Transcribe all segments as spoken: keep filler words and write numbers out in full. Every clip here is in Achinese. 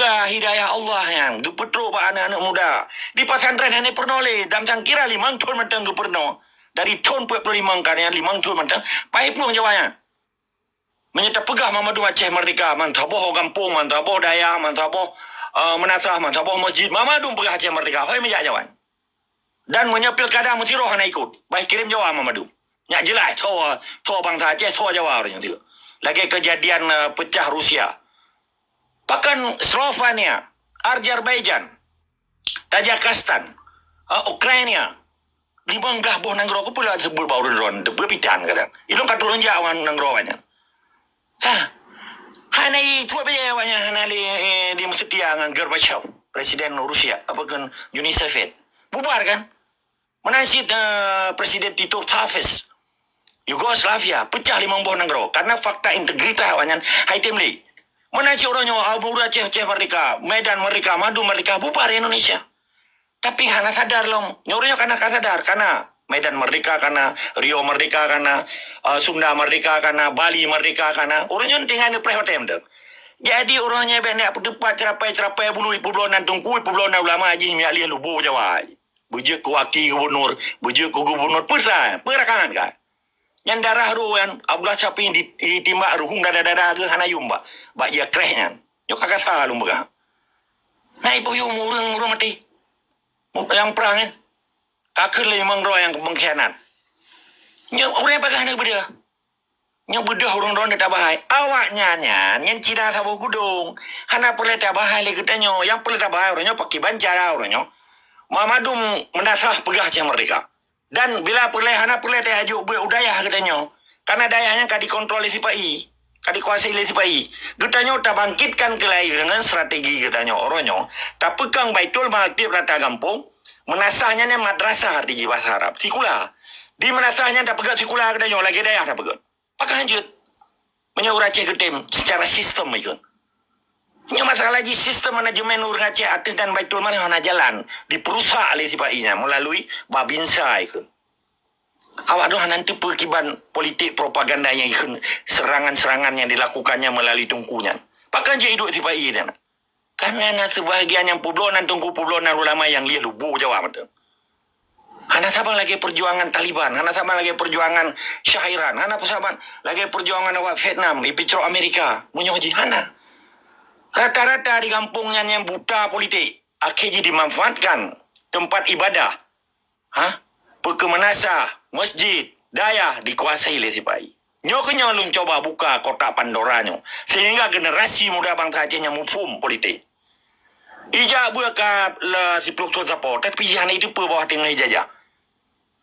hidayah Allah nyan geupeutrok bak aneuk-aneuk muda. Di pesantren hana peurunoe lé, dan sang kira limong thon mantong geupeurunoe. Dari thon peuet ploh limong ka nyan limong thon mantong, paih ploh Jawa nyan. Meunyoe tapeugah mandum Aceh merdeka, man saboh gampông, man saboh dayah, man saboh, eh, meunasah, man saboh masjid, mandum peugah Aceh merdeka, hôi meujak Jawa nyan. Dan meunyoe pilkada meusiroh hana ikot, bah kirém Jawa mandum. Nyak jeulaih soe, soe bansa Aceh, soe Jawa ureueng nyoe. Lagèe keujadian, eh, peucah Rusia. Pakon Slovenia, Azerbaijan, Tajikistan, eh, Ukraina, limong blah boh nanggroe, keupeue lôn seubut bak ureueng droen, teupeue pitan kadang. Ilôn ka turun jak ngon nanggroe nyan. Hah? Hana itu apa ya, awaknyan hana di, eh, di Mesir ngon Gorbachev, presiden Rusia, apa kan Uni Soviet. Bubar kan? Meunan cit, eh, Presiden Tito Chavez, Yugoslavia, peucah limong boh nanggroe karena fakta integritas awaknyan hai tem lé. Meunan cit uroe nyoe, ah, ureueng Aceh, Aceh merdeka, Medan merdeka, mandum merdeka, bubar Indonesia. Tapi hana sadar lom. Nyoe uroe nyoe kana ka sadar, kana Medan merdeka, kana Riau merdeka, kana, eh, Sunda merdeka, kana Bali merdeka, kana. Uroe nyoe tinggai neupreh watèe mantong. Jadi uroe nyoe bèk neujak peuteupat ceurapai-ceurapai bulu ipeubloe nan teungku, ipeubloe nan ulama jih miyak lieh lubo Jawa. Beujeuet keu waki gubunur, beujeuet keu gubunur, peue sa, peue rakan ka. Nyan darah roh nyan, Abdullah Syafi'i di, ditimbak ruhueng dada-dada geuh hana yum bak, bak ia kreh nyan. Nyoe ka kasa lôn peugah. Na ipeuyum ureueng, ureueng maté. Nyang prang nyan. Ka kheun lé limong droe nyang mengkhianat. Nyoe ureueng pakat hana beudeuh. Nyoe beudeuh ureueng droeneuh tabahai. Awaknyan nyan, nyan Cina saboh gudong. Hana peureulèe tabahai lé geutanyoe. Nyang peureulèe tabahai uroe nyoe pakriban cara uroe nyoe. Mandum meunasah peugah Aceh merdeka. Dan bila peureulèe hana peureulèe tajak jok beuet u dayah geutanyoe. Karena dayah nyan ka dikontrol lé sipa-i, ka dikuasai lé sipa-i. Geutanyoe tabangkitkan keulai deungon strategi geutanyoe uroe nyoe. Tapeukong Baitul Mal tiep rata gampông. Meunasah nyan, nyan madrasah arti jih bahasa Arab. Sikula. Di meunasah nyan tapeugöt sikula geutanyoe lagèe dayah tapeugöt. Pakon hanjeuet? Meunyoe ureueng Aceh geutem secara sistem ikon. Nyoe masalah jih sistem manajemen ureueng Aceh ateueh dan Baitul Mal hana jalan, dipeurusak lé sipa-i nyan meulalu Babinsa ikon. Awak droe hana teupeue kiban politik propaganda nyang ikon, serangan-serangan nyang dilakukannya meulalu teungku nyan. Pakon jeuet iduek sipa-i nyan? Karena na seubahagian nyang peubloe nan teungku, peubloe nan ulama nyang lieh lubo Jawa mantong. Hana saban lagèe perjuangan Taliban, hana saban lagèe perjuangan Syah Iran, hana saban lagèe perjuangan awak Vietnam, ipicrok Amerika. Meunyoe jih hana. Rata-rata di gampông nyan nyang buta politik, akhé jih dimanfaatkan teumpat ibadah. Ha? Peukeumeunasah, masjid, dayah dikuasai lé sipa-i. Nyoe keuh nyoe lôn cuba buka kotak Pandora nyoe, sehingga generasi muda bansa Aceh nyan muphom politik. Ijak beuet ka le siplôh thon sapo, tapi hana iteupeue bahwa teungoh ijajah.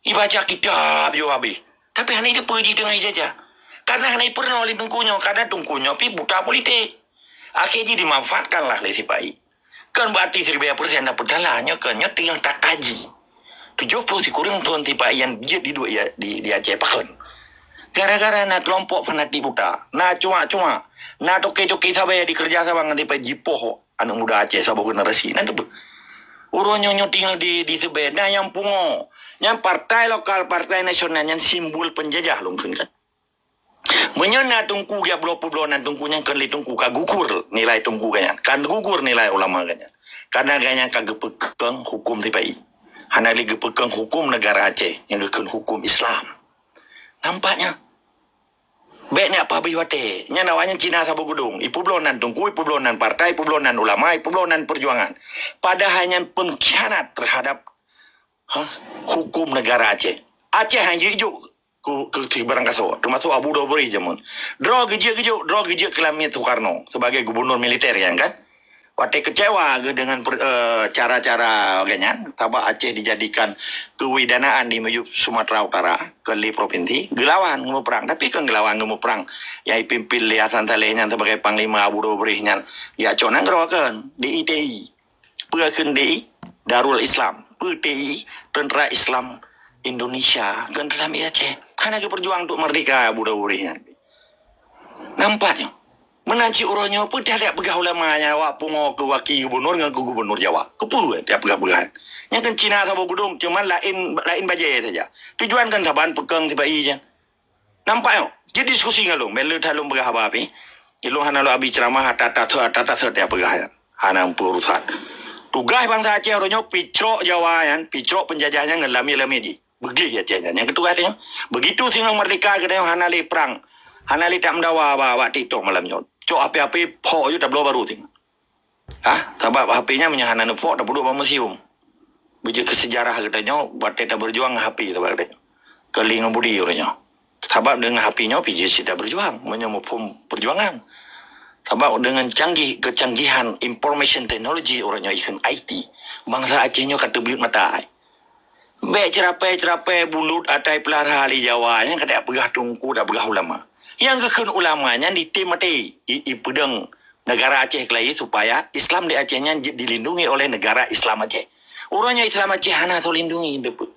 Ibaca kitab jih habéh, tapi hana iteupeue jih teungoh ijajah. Karena hana ipeurunoe lé teungku nyoe, karena teungku nyoe pih buta politik. Akhé jih dimanfaatkanlah lé sipa-i. Kon berarti siribèe persen dapet salah, nyoe kon, nyoe teungoh takaji. Tujoh ploh sikureueng thon sipa-i nyan jeuet diduek di, di Aceh pakon. Gara-gara na keulompok fanatik buta, na cuak-cuak, na toke-toke sabe dikeureuja saban ngon sipa-i jipoh aneuk muda Aceh saboh generasi. Na teupeue? Uroe nyoe nyoe teungoh di, diseubé, na nyang pungo. Nyan partai lokal, partai nasional nyan simbol penjajah lôn kheun kan. Meunyoe na teungku geubloe peubloe nan teungku nyan kon lé teungku ka gugur nilai teungku geuh nyan, ka gugur nilai ulama geuh nyan. Karena geuh nyan ka geupeukong huköm sipa-i. Hana lé geupeukong huköm negara Aceh nyang geukheun huköm Islam. Nampak nyan? Bèk neujak peuhabéh watèe. Nyan awaknyan Cina saboh gudong. Ipeubloe nan teungku, ipeubloe nan partai, ipeubloe nan ulama, ipeubloe nan perjuangan. Padahai nyan pengkhianat terhadap, ha, huköm negara Aceh. Aceh hana jijok keu, keu barangkasoe, teumasok Abu Dobre jameun. Droe geujeuet geujok, droe geujeuet keu lamiet Soekarno sebagai gubernur militer nyan kan. Watèe kecewa geuh dengan per-, eh, cara-cara geuh nyan, sabab Aceh dijadikan kewidanaan di miyueb Sumatera Utara, keu lhèe provinsi, geulawan geumuprang. Tapi kon geulawan geumuprang nyang ipimpin lé Hasan Saleh nyan sebagai panglima Abu Dobre nyan, jak cok nanggroe kon, D I T I. Peue kheun D I? Darul Islam. Peue T I? Tentera Islam Indonesia. Kon teulam Aceh. Hana geupeujuang untuk merdeka Abu Dobre nyan. Nampak nyoe? Meunan cit uroe nyoe, peue that-that peugah ulama nyan awak pungo keu waki gubunur ngon keu gubunur Jawa. Keupeue that peugah-peugah? Nyan kan Cina saboh gudong, cuman laén, laén bajèe saja. Tujuan kan saban peukong sipa-i nyan. Nampak nyoe? Jeuet diskusi ngon lôn, bèk le that lôn peugah haba pih. Ilôn hana lôn abi ceuramah, ata-ata thot, ata-ata thot that peugah nyan. Hana muphom urusan. Tugaih bansa Aceh uroe nyoe picrok Jawa nyan, picrok peunjajah nyan ngon lamiet-lamiet jih. Beugleh Aceh nyan. Nyang keu tugaih tanyoe. Begitu singoh merdeka geutanyoe hana lé prang. Hana lé tameudawa bak, bak TikTok malam nyoe. Cok H P-H P, phok ju tabloe baru singoh. Ha? Sabab H P nyan meunyoe hana neuphok, tapeuduek bak museum. Beujeuet keu seujarah geutanyoe, watèe tabeujuang H P sabab geutanyoe. Keu lé ngon budi uroe nyoe. Sabab deungon H P nyoe pih jeuet cit tabeujuang, meunyoe muphom peujuangan. Sabab deungon canggih, kecanggihan information technology uroe nyoe ikheun I T, bansa Aceh nyoe ka teubiet mata. Bèk ceurapè-ceurapè bulut atai peulara lé Jawa nyang ka dak peugah teungku, dak peugah ulama. Nyang geukheun ulama nyan ditém maté, i, ipeudong negara Aceh keulayi supaya Islam di Aceh nyan jeuet dilindungi oleh negara Islam Aceh. Uroe nyoe Islam Aceh hana teulindungi, deupeue.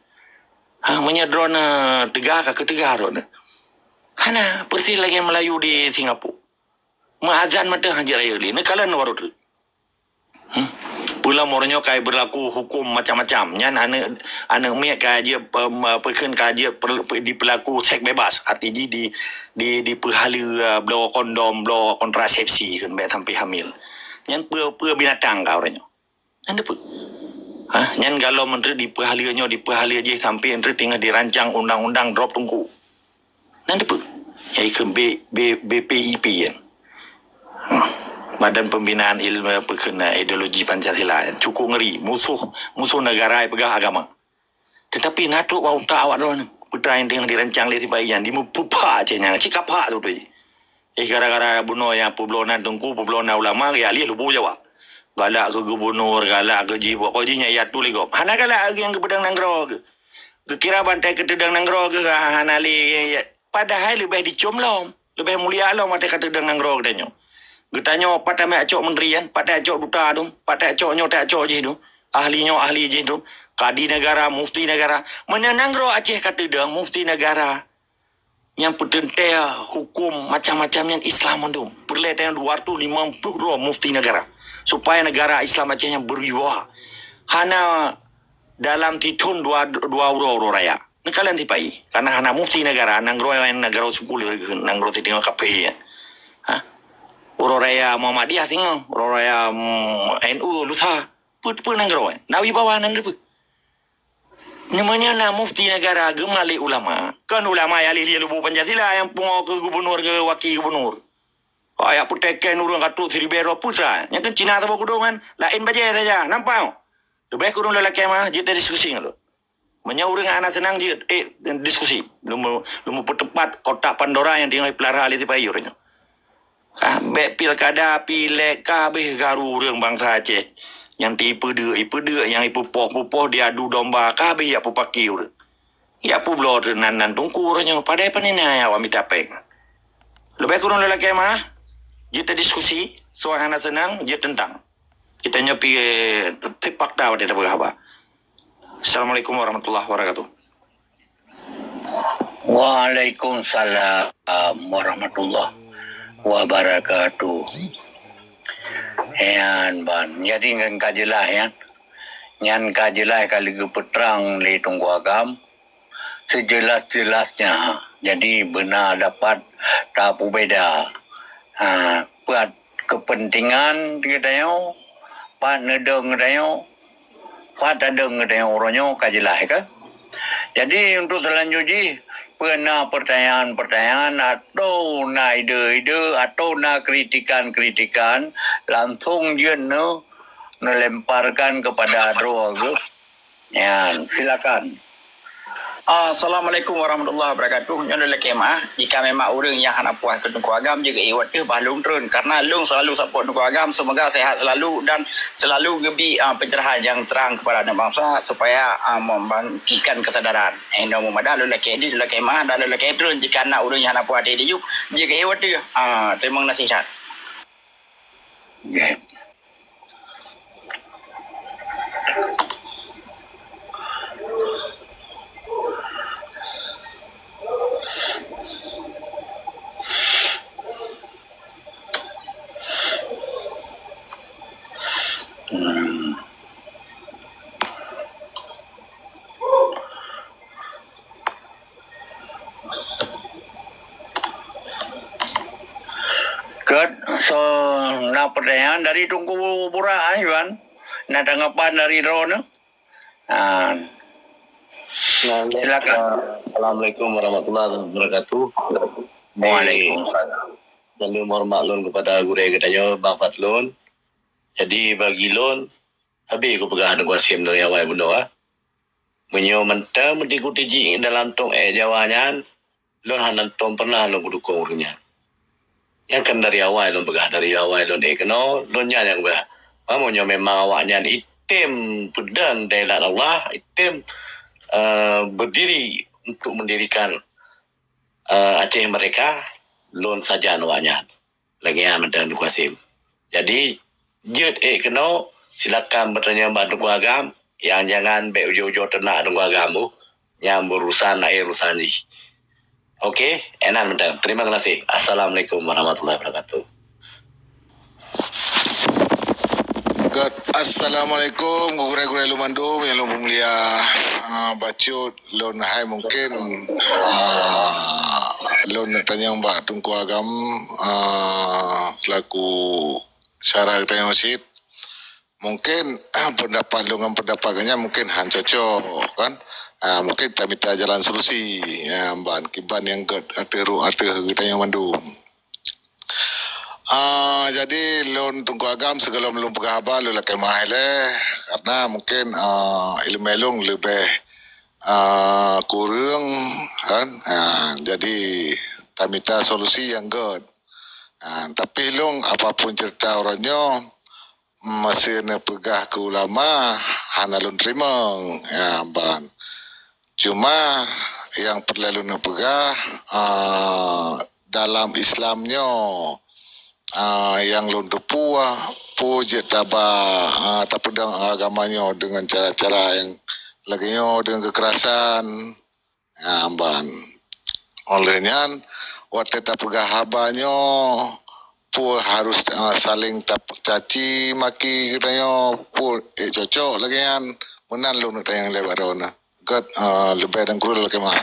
Ha, meunyoe droeneuh teuga, ka keuh teuga droeneuh. Hana, persis lagèe Melayu di Singapura. Meuazan mantong han jeuet rayeuk lé, neukalon baru treuk. Hmm. Peue lom uroe nyoe ka berlaku huköm macam-macam. Nyan aneuk, aneuk miet ka jeuet, em, apa kheun, ka jeuet per-, per-, diperlaku seks bebas. Arti jih di, di, dipeuhaleue, eh, bloe kondom, bloe kontrasepsi kheun bèk sampai hamil. Nyan peue, peue binatang ka uroe nyoe. Nyan deupeue. Ha, nyan galom meunteuk dipeuhaleue nyoe, dipeuhaleue jih sampai meunteuk teungoh dirancang undang-undang drop teungku. Nyan deupeue. Nyang ikheun B, B, B P I P nyan. Hmm. Badan Pembinaan Ilmu Peukeunan Ideologi Pancasila nyan. Cukup ngeri. Musoh, musoh negara peugah agama. Teutapi na trok bak utak awak droeneuh. Peue nyang teungoh dirancang lé sipa-i nyan. Dimeupeuphak cit nyan. Cit kaphak tu, tu jih. Eh, gara-gara bunoe nyang peubloe nan teungku, peubloe nan ulama, geujak lé lubô Jawa. Galak keu gubunur, galak keu jih, pokok jih nyan ya tu lé gob. Hana galak keu nyang geupeudong nanggroe geuh. Geukira bantai keuteudong nanggroe geuh, ha-, hana lé, padahai leubeh dicom lom, leubeh mulia lom watèe ka teudong nanggroe geutanyoe. Geutanyoe pat tamè cok menteri nyan, pat tamè cok duta dum, pat tamè cok nyoe, tamè cok jih dum. Ahli nyoe, ahli jih dum. Kadi negara, mufti negara. Meunyoe nanggroe Aceh ka teudong mufti negara. Nyang peuteuntèe huköm macam-macam nyan Islam mandum. Peureulèe tanyoe dua ratus lima puluh droe mufti negara. Supaya negara Islam Aceh nyan berwibawa. Hana dalam sithon dua, dua uroe, uroe raya. Neukalon sipa-i. Karena hana mufti negara, nanggroe, nanggroe sekuler, nanggroe siteungoh kafé nyan. Ha? Uroe raya Muhammadiyah singoh, uroe raya, mm, N U lusa. Peue, peue nanggroe? Na wibawa nan deupeue? Nyoe meunyoe na mufti negara geumalèe ulama, kon ulama nyang lé-lé lubô Pancasila nyang pungo keu gubunur, keu waki gubunur. Oh, jak peutekén ureueng ka trok siribèe droe putra. Nyang keu Cina saboh kudong kan, laén bajèe saja. Nampak? Leubeh kureueng lôn lakèe meu'ah, jeuet tadiskusi ngon lôn. Meunyoe ureueng hana seunang, jeuet, eh, diskusi. Lôn meu-, lôn meupeuteupat kotak Pandora nyang teungoh jipeulara lé sipa-i uroe nyoe. Ah, bèk pilkada, pilek, ka habéh garu ureueng bansa Aceh. Nyang ti ipeudeuk, ipeudeuk, nyang ipeupoh, peupoh, diadu domba, ka habéh jak peupaki ureueng. Jak peubloe nan, nan teungku uroe nyoe, padahai pane na awak mita péng. Leubeh kureueng lôn lakèe meu'ah, jeuet tadiskusi, soe hana seunang, jeuet teuntang. Geutanyoe pih, eh, tieb fakta watèe tapeugah haba. Assalamualaikum warahmatullahi wabarakatuh. Waalaikumsalam warahmatullahi wabarakatuh. Nyan ban. Jadi nyan ka jeulaih nyan. Nyan ka jeulaih ka lheueh geupeutrang lé Teungku Agam. Sejelas-jelasnya. Jadi beuna dapat tapeubeda. Ha, pat keupeuntengan geutanyoe, pat neudong geutanyoe, pat tadong geutanyoe uroe nyoe ka jeulaih kan. Jadi untuk seulanjut jih, peue na peurtanyaan-peurtanyaan atau na ide-ide atau na kritikan-kritikan, langsong jeuet neu-, neulemparkan kepada droe geuh. Nyan, silakan. Assalamualaikum warahmatullahi wabarakatuh. Nyoe lôn lakèe meu'ah, jika memang ureueng nyang hana puas keu Teungku Agam, jeuet keu iwat teuh bah lôn treun. Karena lôn selalu support Teungku Agam, semoga sehat selalu dan selalu geubri, ah, pencerahan yang terang kepada aneuk bansa supaya, ah, membangkitkan kesadaran. Eh, nyoe meumadah lôn lakèe di, lôn lakèe meu'ah dan lôn lakèe treun. Jika na ureueng nyang hana puas até di yub, jeuet keu iwat teuh. Ah, terima kasih. Kat, so, na pertanyaan dari Teungku Burak, ah, Iwan? Na tanggapan dari droeneuh? Ah. Nah, silakan. Assalamualaikum warahmatullahi wabarakatuh. Waalaikumsalam. Lalu hormat lôn kepada gurèe geutanyoe, Bang Fadlun. Jadi, bagi lôn, habéh kupeugah Teungku Hasyim dari awai bunoe, ah. Meunyoe mantong meuteuk-teuk jih dalam tông ék Jawa nyan, lôn hana tom pernah lôn kudukong ureuëng nyan. Nyang kan dari awai lôn peugah, dari awai lôn ék keunoe, lôn nyan nyang peugah. Meunyoe memang awak nyan item peudong dailat Allah, item, eh, berdiri untuk mendirikan, eh, Aceh merdeka, lôn sajan awak nyan. Lagèe nyan mantong Teungku Hasyim. Jadi, jeuet ék keunoe, silakan bertanya bak Teungku Agam, nyang jangan bèk ujoe-ujoe teunak Teungku Agam, uh. Nyan berurusan laén urusan jih. Oke, ék nan mantong. Terima kasih. Assalamualaikum warahmatullahi wabarakatuh. Good. Assalamualaikum, gurèe-gurèe lôn mandum nyang lôn peumulia. Ah, bacut lôn hai mungkin, ah, lôn neuk tanyong bak Teungku Agam, ah, selaku syarah geutanyoe cit. Mungkin pendapat lôn ngon pendapat geuh nyan mungkin han cocok kan. Ah, mungkin tamita jalan solusi, ah, ban kiban nyang gèt ateueh ruh ateueh geutanyoe mandum. Ah, jadi lôn Teungku Agam sigohlom lôn peugah haba lôn lakèe meu'ah ilèe, karena mungkin, ah, ileumèe lôn leubeh, ah, kureueng kan. Ah, jadi tamita solusi nyang gèt. Ah, tapi lôn apapun cerita uroe nyoe, meusé neupeugah keu ulama hana lôn teurimong, ya, ban. Cuma nyang peureulèe lôn neupeugah, ah, dalam Islam nyoe, ah, nyang lôn teupeue, peue jeuet taba, ah, tapeudong agama nyoe deungon cara-cara nyang lagèe nyoe, deungon keukerasan. Ha, ban. Oleh nyan, watèe tapeugah haba nyoe, peue harôh, ah, saléng tacaci maki geutanyoe, peue ék cocok lagèe nyan, meunan lôn neuk tanyong lé bak droeneuh. Gèt, ah, leubeh dan kureueng lakèe meu'ah.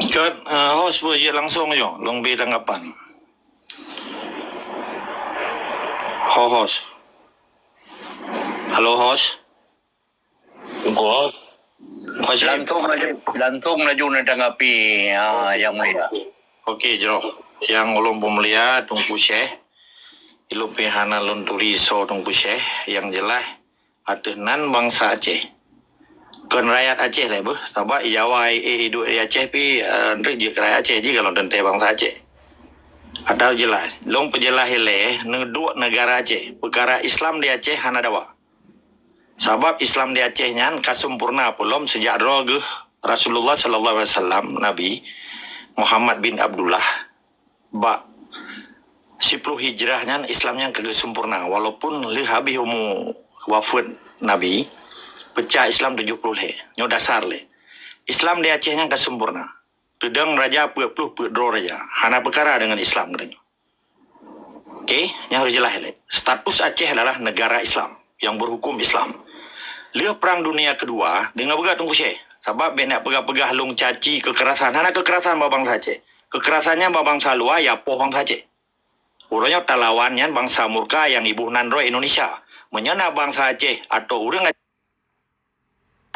Gèt, ah, host peue jeuet langsong nyoe, lôn bri tanggapan. Ho, host. Halo, host. Teungku host. Langsong laju, langsong laju neutanggapi, ah, Yang Mulia. Oke, jroh. Nyang ulôn peumulia Teungku Syekh, ilôn pih hana lôn turi soe Teungku Syekh, nyang jeulaih ateueh nan bansa Aceh. Kon rakyat Aceh lé beuh, sabab i Jawa, eh, iduek di Aceh pih, eh, nreuek jeuet keu rakyat Aceh jih kalau teuntèe bansa Aceh. Atau jeulaih, lôn peujeulaih ilèe neuduek neugara Aceh, peukara Islam di Aceh hana dawa. Sabab Islam di Aceh nyan ka sempurna peulom seujak droe geuh Rasulullah sallallahu alaihi wasallam, Nabi Muhammad bin Abdullah, bak siploh Hijrah nyan Islam nyan ka geusempurna, walaupun lheueh habéh umu wafeuet Nabi, peucah Islam tujoh ploh lhèe. Nyoe dasar lé. Islam di Aceh nyan ka sempurna. Teudong raja peuet ploh peuet droe raja. Hana peukara deungon Islam geutanyoe. Oke, nyang harôh jeulaih lé. Status Aceh adalah negara Islam yang berhukum Islam. Lheueh Perang Dunia Kedua, deungoe beugöt Teungku Syekh. Sabab bèk neuk peugah-peugah lôn caci keukerasan. Hana keukerasan bak bansa Aceh. Keukerasan nyan bak bansa luwa, ya poh bansa Aceh. Uroe nyoe talawan nyan bansa murka nyang iboh nan droe Indonesia. Meunyoe na bansa Aceh atau ureueng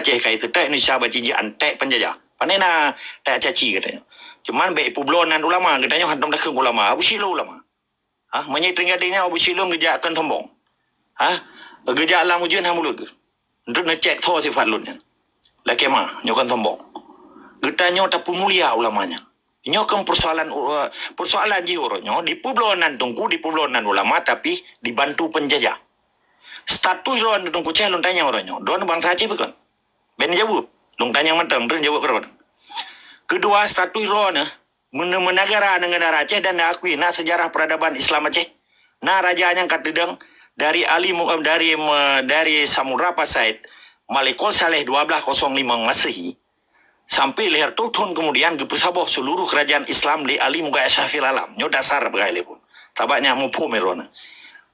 Aceh ka iteutap Indonesia bak cijak antek penjajah. Pane na tacaci geutanyoe. Cuman bèk ipubloe nan ulama, geutanyoe hantom takheun ulama. Abu Syik lôn ulama. Ha, meunyoe teuinggai nyan Abu Syik lôn geujak kon sombong. Ha, geujak lam ujeuen han mulod geuh. Untuk neucek tho sifat lôn nyan. Lakèe ma, nyoe kon sombong. Geutanyoe tapeumulia ulama nyan. Nyoe kon persoalan, uh, persoalan jih uroe nyoe, dipubloe nan teungku, dipubloe nan ulama, tapi dibantu penjajah. Status droeneuh Teungku Syekh lôn tanyong uroe nyoe, droeneuh bansa Aceh bukon? Bèk neujaweueb. Lôn tanyong mantong, droeneuh jaweueb keudroe. Keudua, status droeneuh, meuneu-, meunagara, neugara Aceh dan neukui na sejarah peradaban Islam Aceh. Na raja nyang ka teudong dari Ali Mu-, dari, me-, dari Samudra Pasai, Malikul Saleh dua belas kosong lima Masehi, sampai lhèe reutôh thôn keumudian geupeusaboh seuluruh keurajeuen Islam lé Ali Mughal Ashrafil Alam. Nyoe dasar peugah lé phon. Sabab nyan muphom lé droeneuh.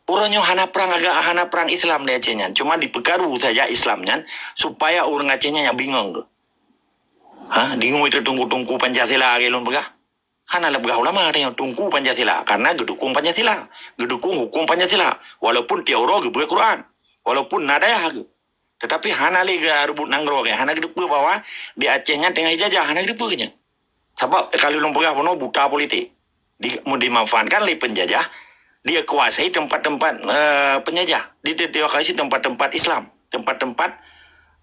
Uroe nyoe hana prang aga-, hana prang Islam di Aceh nyan. Cuma dipeukaru saja Islam nyan supaya ureueng Aceh nyan bingong. Ha, deungoe teungku-teungku Pancasila lagèe lôn peugah. Hana lé peugah ulama tanyoe, Teungku Pancasila, karena geudukung Pancasila, geudukung huköm Pancasila, walaupun tiep uroe geubeuet Quran, walaupun na dayah geuh. Tetapi hana lé geureubot nanggroe geuh, hana geuteupeue bahwa di Aceh nyan teungoh jijajah, hana geuteupeue nyan. Sabab ka lheueh lôn peugah bunoe buta politik. Di, dimanfaatkan lé penjajah, dikuasai tempat-tempat, eh, penjajah, di, di, dikuasai tempat-tempat Islam, tempat-tempat,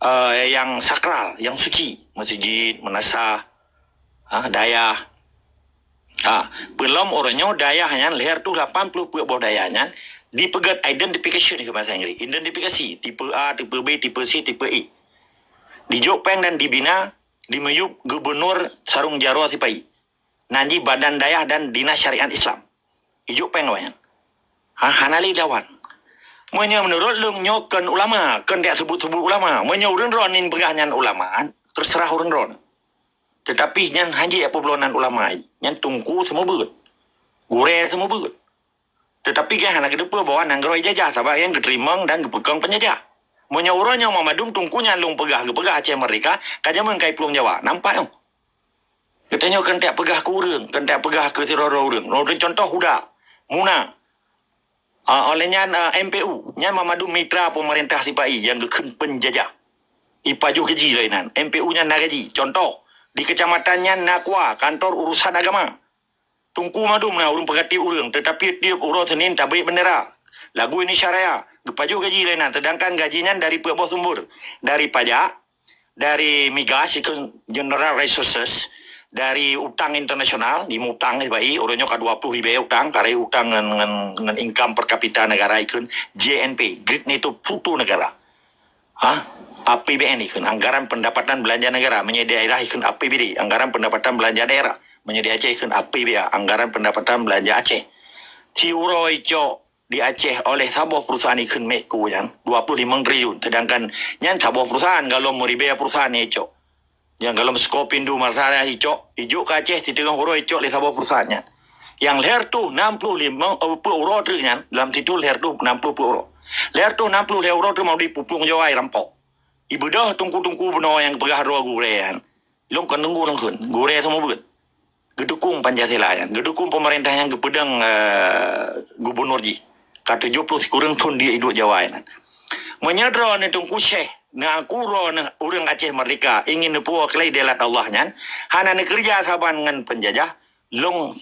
eh, yang sakral, yang suci, masjid, meunasah, ha, dayah. Ha, peulom uroe nyoe dayah nyan, lhèe reutôh lapan ploh peuet boh dayah nyan, dipeugèt identification keu bahasa Inggris. Identifikasi, tipe A, tipe B, tipe C, tipe E. Dijok péng dan dibina di miyueb gubernur sarong jaroe sipa-i. Nan jih Badan Dayah dan Dinas Syariat Islam. Ijok péng awaknyan. Ha, hana lé lawan. Meunyoe meunurot lôn nyoe kon ulama, kon jak seubut-seubut ulama. Meunyoe ureueng droeneuh peugah nyan ulama, terserah ureueng droeneuh. Tetapi nyan hana jeuet peublonan ulama, nyan teungku seumeubeuet. Gurèe seumeubeuet. Tetapi gobnyan hana geuteupeue bahwa nanggroe jijajah sabab gobnyan geuteurimong dan geupeukong peunjajah. Meunyoe uroe nyoe mandum teungku nyan lôn peugah, geupeugah Aceh Merdeka, ka jameun ka iplueng Jawa. Nampak nyoe? Geutanyoe keuneuk peugah keu ureueng, keuneuk peugah keu sidroe-droe ureueng. Lôn bri contoh uda, Muna. Ah, óh lheueh nyan, ah, M P U, nyan mandum mitra peumeurintah sipa-i nyang geukheun peunjajah. Ipajoh gaji lé inan. M P U nyan na gaji. Contoh, di keucamatan nyan na KUA, kantor urusan agama. Teungku mandum na ureueng peukatik ureueng, teutapi tiep uroe Senin tabri bendera, lagu Indonesia Raya, geupajoh gaji lé inan, seudangkan gaji nyan dari peuet boh sumber, dari pajak, dari migas, ikheun general resources, dari utang internasional, jimeutang sipa-i, uroe nyoe ka dua ploh ribèe utang, karena utang ngon, ngon, ngon income per capita negara ikheun G N P, Great Native Product negara. Ha? A P B N ikheun, anggaran pendapatan belanja negara, meunyoe di daerah ikheun A P B D, anggaran pendapatan belanja daerah, meunyoe di Aceh ikheun A P B A, anggaran pendapatan belanja Aceh. Siuroe icok di Aceh oleh saboh perusahaan ikheun Medco nyan dua ploh limong triliun, sedangkan nyan saboh perusahaan, galom meuribèe perusahaan nyang icok. Nyang galom Skopindu Marsada icok, ijok keu Aceh siteungoh uroe icok lé saboh perusahaan nyan. Nyang lhèe reutôh nam ploh limong, eh, peuet uroe treuk nyan, dalam situ lhèe reutôh nam ploh peuet uroe. Lhèe reutôh nam ploh lhèe uroe treuk mandum iplueng Jawa irampok. Ibeudôh teungku-teungku bunoe nyang peugah droe gurèe nyan. Lôn kon teungku lôn kheun, gurèe seumeubeuet. Geudukung Pancasila nyan, geudukung peumeurintah nyang geupeudong, eh, gubernur jih. Ka tujoh ploh sikureueng thon di iduek Jawa nyan. Meunyoe droeneuh Teungku Syekh, neuaku droeneuh ureueng Aceh Merdeka, ingin neupuwoe keulai dèelat Allah nyan, hana neukeureuja saban ngon peunjajah, lôn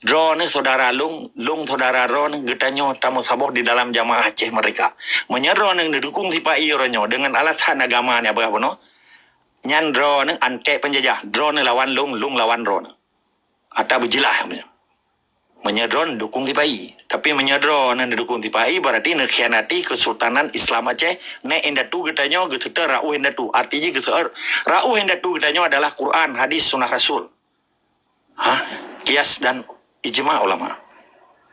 droeneuh syedara lôn, lôn syedara droeneuh, geutanyoe tameusaboh di dalam jamaah Aceh Merdeka. Meunyoe droeneuh neudukung sipa-i uroe nyoe deungon alasan agama nyang peugah bunoe, nyan droeneuh antek peunjajah, droeneuh lawan lôn, lôn lawan droeneuh. Ata beujeulaih meunyoe. Meunyoe droeneuh dukung sipa-i. Tapi meunyoe droeneuh neudukung sipa-i, berarti neukhianati Kesultanan Islam Aceh, nèk indatu geutanyoe geuseutôt rauh indatu. Arti jih geuseutôt rauh indatu geutanyoe adalah Quran, hadis, sunnah Rasul. Ha? Kias dan ijma ulama.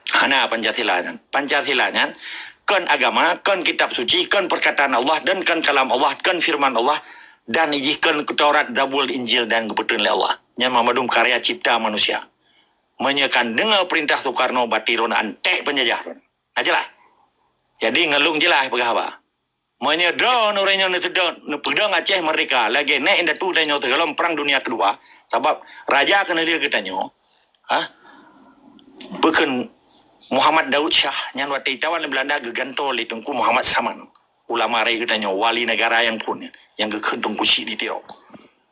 Hana Pancasila nyan. Pancasila nyan kon agama, kon kitab suci, kon perkataan Allah dan kon kalam Allah, kon firman Allah dan ijih kon Taurat, Zabur, Injil dan geupeuteun lé Allah. Nyan mandum karya cipta manusia. Meunyoe ka neudeungoe peurintah Soekarno, berarti droeneuh antek peunjajah droeneuh. Na jeulaih? Jadi ngon lôn jeulaih peugah haba. Meunyoe droeneuh uroe nyoe neuteudong, neupeudong Aceh Merdeka lagèe nèk indatu geutanyoe sigohlom Perang Dunia Kedua, sabab raja keuneulheueh geutanyoe, ha? Peue kheun Muhammad Daud Shah nyan watèe itawan lé Beulanda geugantoe lé Teungku Muhammad Saman, ulama rayeuk geutanyoe, wali negara nyang phon, nyang geukheun Teungku Chik di Tiro.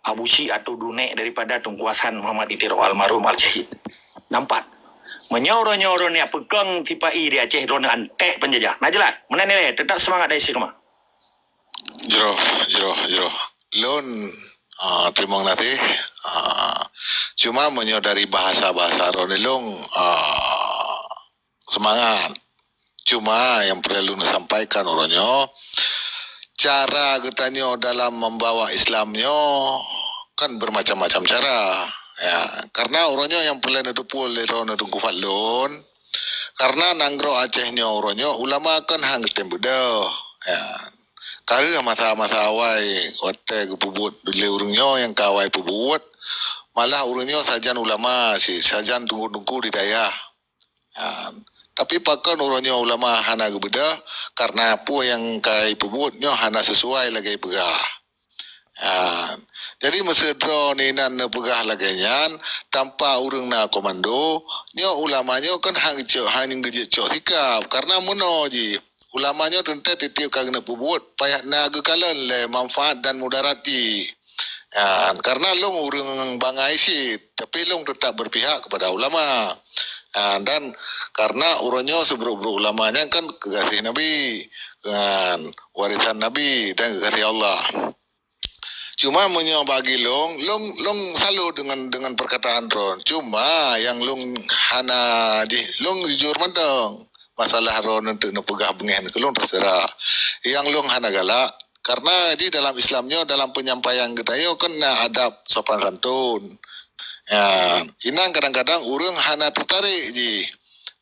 Abu Chik atau dunek daripada Teungku Hasan Muhammad di Tiro, almarhum al-syahid. Nampak? Meunyoe uroe nyoe droeneuh peukong sipa-i di Aceh, droeneuh antek peunjajah. Na jeulaih? Meunan ilèe, teutap seumangat dan istiqamah. Jroh, jroh, jroh. Lôn, ah, teurimong gaséh. Ah, cuma meunyoe dari bahasa-bahasa droeneuh lôn, ah, seumangat. Cuma nyang peureulèe lôn sampaikan uroe nyoe, cara geutanyoe dalam membawa Islam nyoe kan bermacam-macam cara. Ya, karena uroe nyoe nyang peureulèe neuteupeue lé droeneuh Teungku Fadlon, karena nanggroe Aceh nyoe uroe nyoe ulama kan han geutem beudôh. Ya. Ka rheueh masa-masa awai watèe geupeubuet lé ureueng nyoe nyang ka awai peubuet, malah ureueng nyoe sajan ulama cit, sajan teungku-teungku di dayah. Nyan. Tapi pakon uroe nyoe ulama hana geubeudôh, karena peue nyang ka ipeubuet nyoe hana sisuai lagèe peugah. Nyan. Jadi meusé droeneuh inan neupeugah lagée nyan, tanpa ureuëng na komando, nyoe ulama nyoe kan hang cok, hang geujeuet cok sikab, karena meunoe jih. Ulama nyoe teuntée tieb-tieb ka geuneuk peubuet payah na geukalon lé manfaat dan mudarat jih. Nyan, karena lôn ureuëng bangai cit, tapi lôn teutap berpihak kepada ulama. Nyan, dan karena uroe nyoe seubrok-brok ulama nyan kan keugaséh Nabi, nyan, warisan Nabi dan keugaséh Allah. Cuma meunyoe bagi lôn, lôn, lôn salut dengan, dengan perkataan droen. Cuma nyang lôn hana jih, lôn jujur mantong. Masalah droen untuk neupeugah beungéh keu lôn terserah. Nyang lôn hana galak, karena di dalam Islam nyoe, dalam penyampaian geutanyoe kan na adab sopan santun. Ya, inan kadang-kadang ureuëng hana tertarik jih.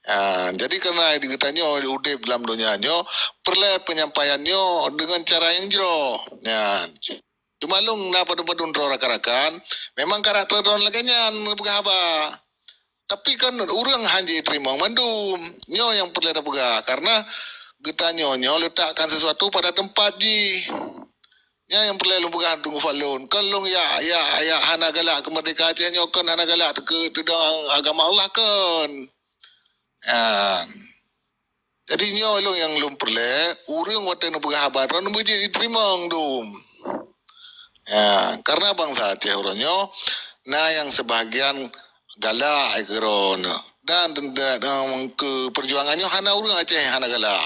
Ya, jadi karena di geutanyoe udeb dalam donya nyoe, peureulée penyampaian nyoe dengan cara nyang jroh. Ya, cuma lôn na padum-padum droe rakan-rakan, memang karakter droen lagée nyan neupeugah haba. Tapi kan ureuëng hana jiteurimong mandum. Nyoe nyang peureulée tapeugah, karena geutanyoe nyoe letakkan sesuatu pada tempat jih. Nyan nyang peureulée lôn peugah Teungku Fadlon. Kon lôn ya, ya, ya hana galak keumeurdehkaan Aceh nyoe, kon hana galak keu teudong agama Allah, kon. Nyan. Jadi nyoe lôn nyang lôn peureulée, ureuëng watée neupeugah haba droen beujeuet jiteurimong dum. Ya, karena bansa Aceh uroe nyoe na nyang sebahagian galak keu droen dan, dan, dan keu perjuangan nyoe hana ureuëng Aceh hana galak.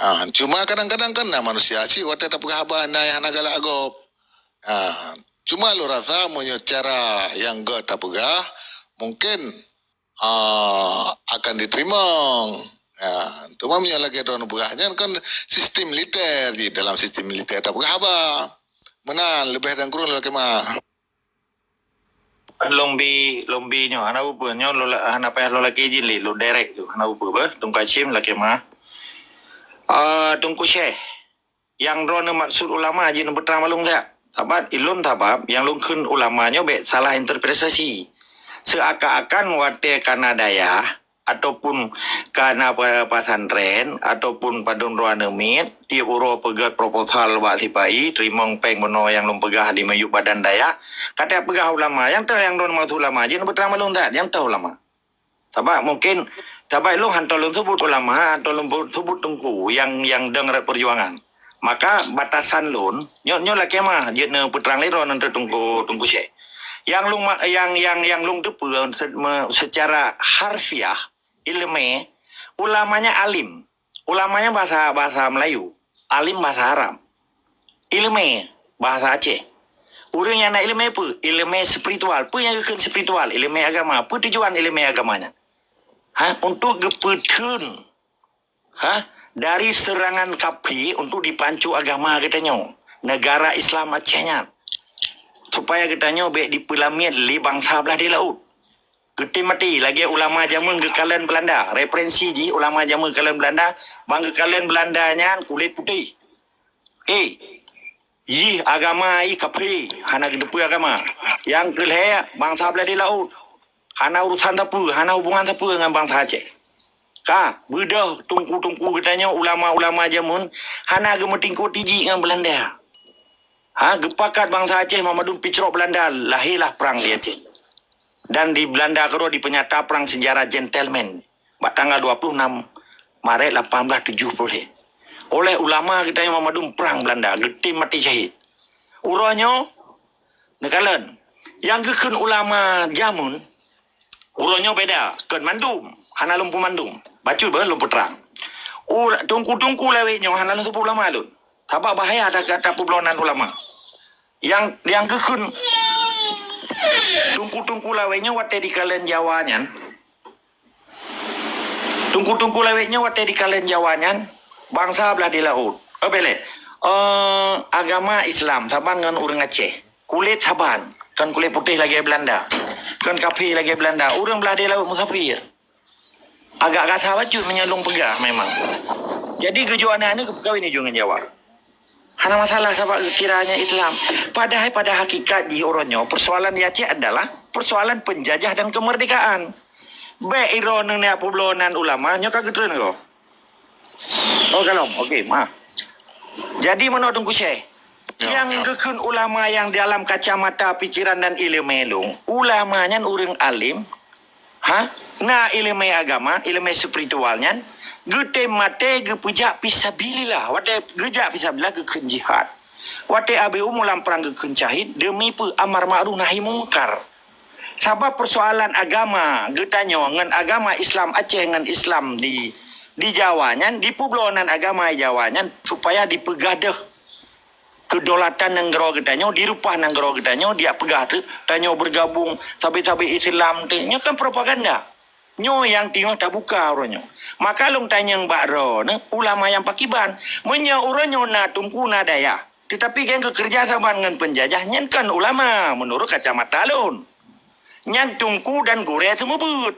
Ha, cuma kadang-kadang kan na manusia cit watée tapeugah haba na nyang hana galak gob. Ha, cuma lôn rasa meunyoe cara nyang gét tapeugah, mungkin, ah, akan diteurimong. Ha, cuma meunyoe lagée droen peugah nyan kan sistem militer jih, dalam sistem militer tapeugah haba. Meunan leubeh dan kureueng lôn lakée meu'ah. Lôn bi, lôn bi nyoe, hana peue-peue. Nyoe lôn la-, hana payah lôn lakée izin lé, lôn direct tu. Hana peue-peue beh, Teungku Hashim lakée meu'ah. Ah, Teungku Syekh, nyang droeneuh maksud ulama jih neupeutrang bak lôn siat. Sabab, ilôn sabab, nyang lôn kheun ulama nyoe bék salah interpretasi. Seuakan-akan watée ka na dayah, ataupun ka na pe-, pesantren, ataupun padum droe aneuk miet, tieb uroe peugét proposal bak sipai, teurimong péng bunoe nyang lôn peugah di miyueb badan dayah, ka tapeugah ulama, nyang toh nyang droeneuh maksud ulama, jih neupeutrang bak lôn that, nyang toh ulama. Sabab mungkin, sabab lôn hantom lôn seubut ulama, hantom lôn bu-, seubut teungku nyang, nyang dong rot peujuangan. Maka batasan lôn, nyoe, nyoe lakée meu'ah jeuet neupeutrang lé droeneuh Teungku, Teungku Syekh. Nyang lôn ma-, nyang, nyang, nyang lôn teupeue se-, me-, secara harfiah, ileumé, ulama nyan alim. Ulama nyan bahasa, bahasa Melayu. Alim bahasa Arab. Ileumé bahasa Aceh. Ureuëng nyang na ileumé peue? Ileumé spiritual. Peue nyang geukheun spiritual? Ileumé agama. Peue tujuan ileumé agama nyan? Ha, untuk geupeutheun ha, dari seurangan kafé untuk dipanco agama geutanyoe, negara Islam Aceh nyan, supaya geutanyoe bék dipeulamiet lé bansa blah di laôt. Geutem maté lagée ulama jameun geukalon Beulanda. Referensi jih ulama jameun geukalon Beulanda, ban geukalon Beulanda nyan kulét putéh. Oke. Jih agama jih kafé, hana geuteupeue agama. Nyang keu lhée, bansa blah di laôt. Hana urusan sapeue, hana hubungan sapeue ngon bansa Aceh. Ka, beudôh teungku-teungku geutanyoe, ulama-ulama jameun, hana geumeutingkot tijik ngon Beulanda. Ha, geupakat bansa Aceh mandum picrok Beulanda, lahé lah prang di Aceh. Dan di Beulanda keudroe dipeunyata prang sejarah gentleman bak tanggal dua puluh enam Maret lapan belas tujuh puluh lhée. Oleh ulama geutanyoe mandum prang Beulanda, geutem maté syahid. Uroe nyoe, neukalon, nyang geukheun ulama jameun, uroe nyoe beda, kon mandum, hana lom peumandum. Bacut beuh lom peutrang. Ur-, teungku-teungku lawét nyoe hana lom seubut ulama lôn. Sabab bahaya that gata peublonan ulama. Nyang, nyang geukheun teungku-teungku lawét nyoe watée dikalon Jawa nyan. Teungku-teungku lawét nyoe watée dikalon Jawa nyan, bansa blah di laôt. Oh, bék lé. Eh, agama Islam saban ngon ureuëng Aceh. Kulét saban, kon kulét putéh lagée Beulanda. Kon kafé lagée Beulanda. Ureuëng blah di laôt musafir. Agak gasa bacut meunyoe lôn peugah memang. Jadi geujok aneuëk-aneuëk geupeukawen ijong ngon Jawa. Hana masalah sabab geukira nyan Islam. Padahai pada hakikat jih uroe nyoe persoalan di Aceh adalah persoalan penjajah dan kemerdekaan. Bék iroe neuneuk peublonan ulama nyoe ka geutreun ko. Oh, kalom. Oke, maaf. Jadi meunoe Teungku Syekh, Ya, nyang ya. Geukheun ulama nyang dalam kacamata pikiran dan ileumé lôn. Ulama nyan ureuëng alim, ha? Na ileumé agama, ileumé spiritual nyan, geutem maté geupeujak fisabilillah. Watée geujak fisabilillah geukheun jihad. Watée abéh umu lam prang geukheun syahid, deumi peue amar ma'ruf nahi mungkar. Sabab peusoalan agama geutanyoe ngon agama Islam Aceh ngon Islam di, di Jawa nyan, dipeubloe nan agama Jawa nyan supaya dipeugadeuh kedaulatan nanggroe geutanyoe, dirupah nanggroe geutanyoe, diak peugah teuh tanyoe bergabung sabe-sabe Islam teuh. Nyoe kan propaganda. Nyoe nyang teungoh tabuka uroe nyoe. Maka lôn tanyong bak droeneuh, ulama nyang pakiban? Meunyoe uroe nyoe na teungku na dayah, teutapi geng geukeureuja saban ngon peunjajah, nyan kon ulama meunurot kacamata lôn. Nyan teungku dan gurée seumeubeuet.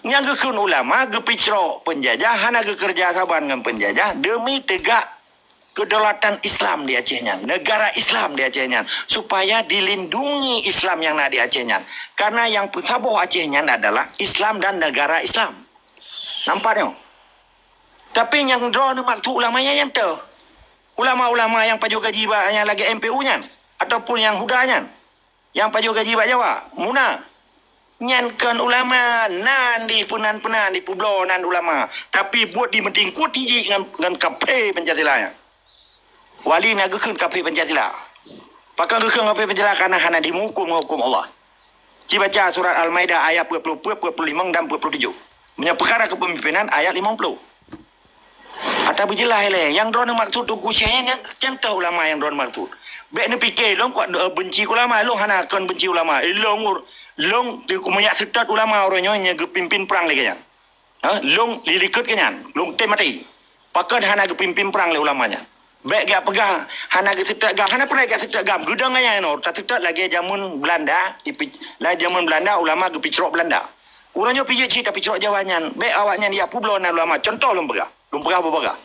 Nyang geukheun ulama geupicrok peunjajah, hana geukeureuja saban ngon peunjajah deumi teugak kedaulatan Islam di Aceh nyan, negara Islam di Aceh nyan, supaya dilindungi Islam nyang na di Aceh nyan. Karena nyang peusaboh Aceh nyan adalah Islam dan negara Islam. Nampak nyoe? Tapi nyang droeneuh maksud ulama nyan, nyan teuh. Ulama-ulama nyang pajoh gaji bak nyang lagée M P U nyan, ataupun nyang HUDA nyan. Nyang pajoh gaji bak Jawa, muna. Nyan kon ulama, nan di peunan-peunan dipeubloe nan ulama. Tapi buet di meutingkue tiji ngon, ngon kaphé Pancasila nyan. Wali na geukheun kaphé Pancasila. Pakon geukheun kaphé Pancasila? Karena hana dimeuhuköm ngon huköm Allah. Ci baca surat Al-Maidah ayat peuet puluh, peuet puluh limong dan peuet puluh tujoh. Meunyoe peukara kepemimpinan ayat limong puluh. Ata beujeulaih lé, nyang droeneuh maksud Teungku Syekh nyan, nyang teuh ulama nyang droeneuh maksud. Bék neupike lôn kuat, eh, benci ulama, lôn hana kon benci ulama. Eh, lôn ur-, lôn di kumeunyak seutôt ulama uroe nyoe nyang geupimpin prang lé geuh nyan. Ha, lôn likot geuh nyan, lôn tem maté. Pakon hana geupimpin prang lé ulama nyan? Bék gak peugah hana geuseutôt GAM, hana pernah gak seutôt GAM. Geudong ayah nor, taseutôt lagée jameun Belanda, ipi-, lagée jameun Belanda ulama geupicrok Belanda. Ureuëng nyoe pijeuet cit tapi cok Jawa nyan. Bék awak nyan ya peubloe nan ulama. Contoh lôn peugah. Lôn peugah beubagah.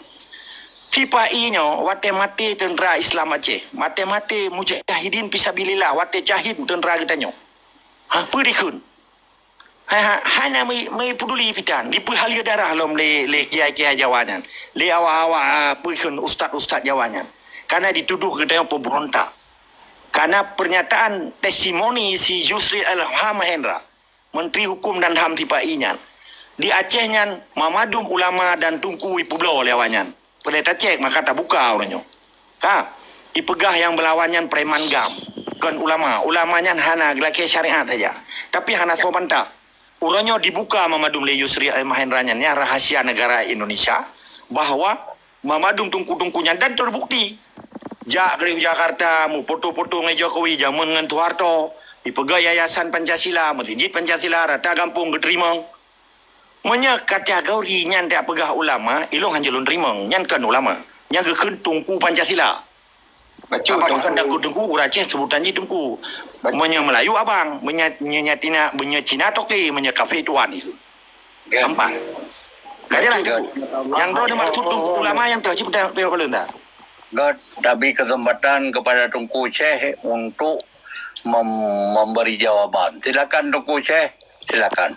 Sipa-i nyoe watée maté teuntra Islam Aceh. Maté-maté mujahidin fisabilillah. Watée syahid teuntra geutanyoe. Ha, peue dikheun? Ha, ha, hana mei, mei peduli pitan. Dipeuhalia darah lom lé, lé kiai-kiai Jawa nyan. Lé awak-awak, ah, peue dikheun ustaz-ustaz Jawa nyan. Karena dituduh geutanyoe pemberontak. Karena pernyataan testimoni si Yusril Ilham Mahendra. Menteri Hukum dan HAM sipa-i nyan. Di Aceh nyan, mamadum ulama dan teungku ipeubloe lé awak nyan. Peureulee tacek maka tabuka uroe nyoe. Ka, ipeugah nyang beulawan nyan preman GAM, kon ulama. Ulama nyan hana geulakée syariat saja, tapi hana soe bantah. Uroe nyoe dibuka mamadum lé Yusril Mahendra nyan, nyan rahasia negara Indonesia, bahwa mamadum teungku-teungku nyan dan terbukti. Jak keudeh u Jakarta, meufoto-foto ngon Jokowi, jameun ngon Soeharto, ipeugah Yayasan Pancasila, Meuseujid Pancasila, rata gampông geuteurimong. Meunyoe kategori nyan dak peugah ulama, ilong hanjeuet lôn teurimong, nyan kon ulama. Nyan geukheun teungku Pancasila. Bacut, apa teungku. Kon dak teungku, ureuëng Aceh seubutan jih teungku. Bacut. Meunyoe Melayu abang, meunyoe, meunyoe Cina, meunyoe Cina toke, meunyoe kafé tuan itu. Kan. Nampak? Ka jelas tu. Kan. Yang droe ni maksud tu ulama yang tahu cip dah, dah, dah. Kan, tapi kesempatan kepada Teungku Syekh untuk mem-, memberi jawaban. Silakan Teungku Syekh, silakan.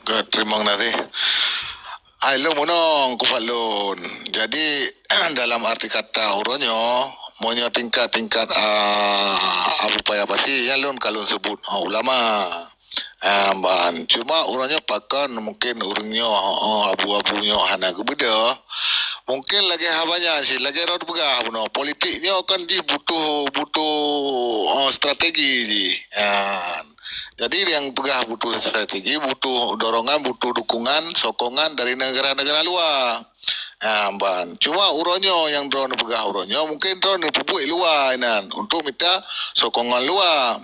Kan, terima kasih. Hai, lôn meunong, ku Fadlun. Jadi, dalam arti kata uroe nyoe, meunyoe tingkat-tingkat, ah, Abu Paya Pasi, nyan lôn ka lôn sebut, ah, ulama. Ah, ban. Cuma ureuëng nyoe pakon mungkin ureuëng nyoe, oh, abu-abu nyoe hana geubeudôh. Mungkin lagée haba nyan cit, lagée droe peugah bunoe, politik nyoe kan jih butuh, butuh, oh, strategi jih. Ah, jadi nyang peugah butuh strategi, butuh dorongan, butuh dukungan, sokongan dari negara-negara luar. Ah, ban. Cuma uroe nyoe nyang droe peugah uroe nyoe, mungkin droe peubuet luwa inan untuk mita sokongan luwa.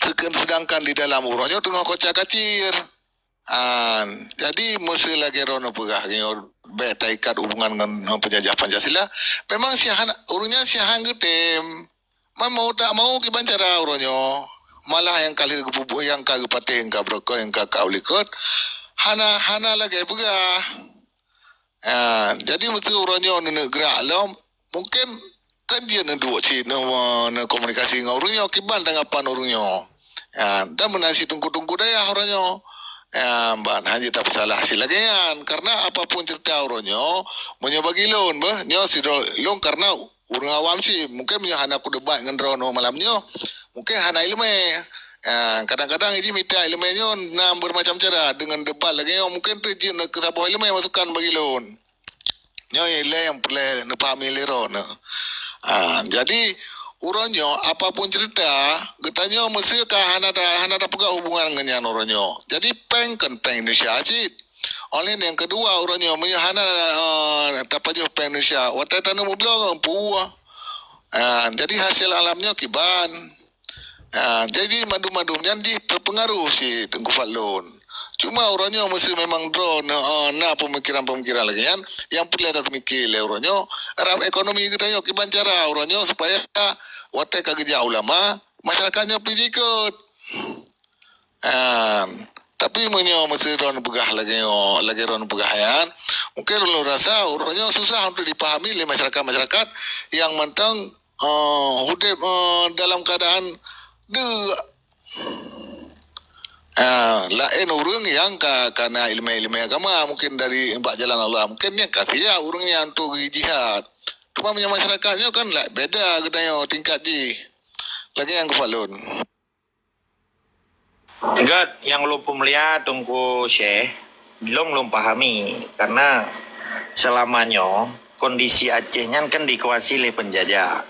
Seken-, sedangkan di dalam uroe nyoe teungoh koca-kacir. An, jadi meuseu lagée droe peugah nyoe bék taikat hubungan ngon, ngon peunjajah Pancasila, memang siahan, ureuëng nyan siahan geutem. Man mau tak mau kiban cara uroe nyoe. Malah nyang ka lheueh geupeubuet, nyang ka geupatéh, nyang ka beureukoh, nyang ka, ka u likot, hana, hana lagée peugah. Ha, jadi meuseu uroe nyoe neuneuk geurak lom, mungken kan jeuet neuduek cit neu-, neukomunikasi ngon ureuëng nyoe, kiban tanggapan ureuëng nyoe. Ha, dan meunan cit teungku-teungku dayah uroe nyoe. Ha, ban hana tapeusalah cit lagée nyan, karena apapun cerita uroe nyoe, meunyoe bagi lôn beh, nyoe sidroe lôn karena Ureuëng awam cit, mungkin meunyoe hana kudebat ngon droeneuh malam nyoe, mungkin hana iéleumé. Ah, kadang-kadang jih mita iéleumé nyoe na beureumacam cara, deungon debat lagée nyoe mungkin teuk jeuet keu saboh iéleumé masukan bagi lôn. Nyoe ilée nyang peureulée neupahami lé droeneuh. Ah, jadi uroe nyoe apapun ceurita, geutanyoe meuseuka hana ta-, hana tapeugah hubungan ngon nyan uroe nyoe. Jadi péng kon péng Indonesia cit. Oleh nyang keudua, uroe nyoe meunyoe hana, eh, tapajoh péng Indonesia, watée taneuk meubloe ngon peue. Ah, jadi hasil alam nyoe kiban. Ah, jadi mandum-mandum nyan jih teupeungaruh si Teungku Fadlon. Cuma uroe nyoe meuseuh memang droeneuh, eh, na peumikiran-peumikiran lagée nyan, nyang peureulée tapeumike lé uroe nyoe, rab ekonomi geutanyoe kiban cara uroe nyoe supaya watée ka geujak ulama, masyarakat nyoe pih jikot. An, tapi meunyoe meuseuh droeneuh peugah lagée nyoe, lagée droeneuh peugah nyan, mungkin ulôn rasa uroe nyoe susah untuk dipahami lé masyarakat-masyarakat nyang mantong, eh, udeb, eh, dalam keadaan deuk. Ah, laén ureuëng nyang ka, ka na iéleumé-iéleumé agama, mungkin dari bak jalan Allah, mungkin nyan ka siap ureuëng nyan untuk jihad. Cuma meunyoe masyarakat nyoe kan la-, beda geutanyoe tingkat jih. Lagée nyang geufalon. Gét nyang ulôn peumulia Teungku Syekh, lôn, lôn pahami, karena seulama nyoe kondisi Aceh nyan kan dikuasai lé peunjajah.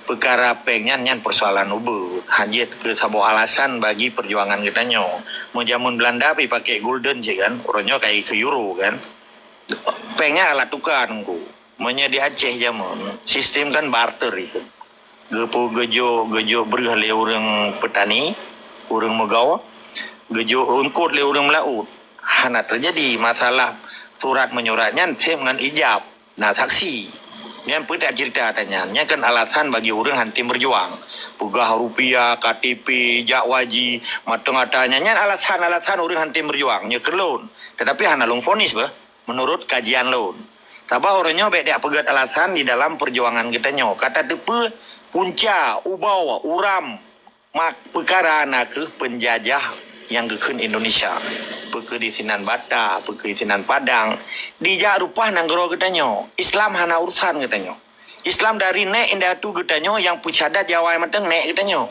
Peukara péng nyan, nyan peusoalan ubeut, hana jeuet keu saboh alasan bagi peujuangan geutanyoe. Meu jameun Beulanda pih pakai gulden cit kan, uroe nyoe kai keu euro kan. Péng nyan alat tuka Teungku. Meunyoe di Aceh jameun, sistem kan barter ikheun. Geupeu-, geujok, geujok breueh lé ureuëng peutani, ureuëng meugawa, geujok eungkot lé ureuëng meulaôt. Hana teujadi masalah surat menyurat nyan seb ngon ijab, na saksi. Nyan peue tak ceurita ata nyan. Nyan kan alasan bagi ureuëng hantom beujuang. Peugah rupiah, K T P, jak haji, mantong ata nyan. Nyan alasan-alasan ureuëng hantom beujuang. Nyoe keu lôn. Tetapi hana lôn fonis beh. Meunurot kajian lôn. Sabab uroe nyoe bék tapeugét alasan di dalam peujuangan geutanyoe. Ka tateupeue punca, ubeut, uram, mak peukara na kheueh peunjajah nyang geukheun Indonesia. Peu kheueh di sinan Batak, peu kheueh di sinan Padang. Dijak reupah nanggroe geutanyoe. Islam hana urusan geutanyoe. Islam dari nèk indatu geutanyoe nyang peucadat Jawa mantong nèk geutanyoe.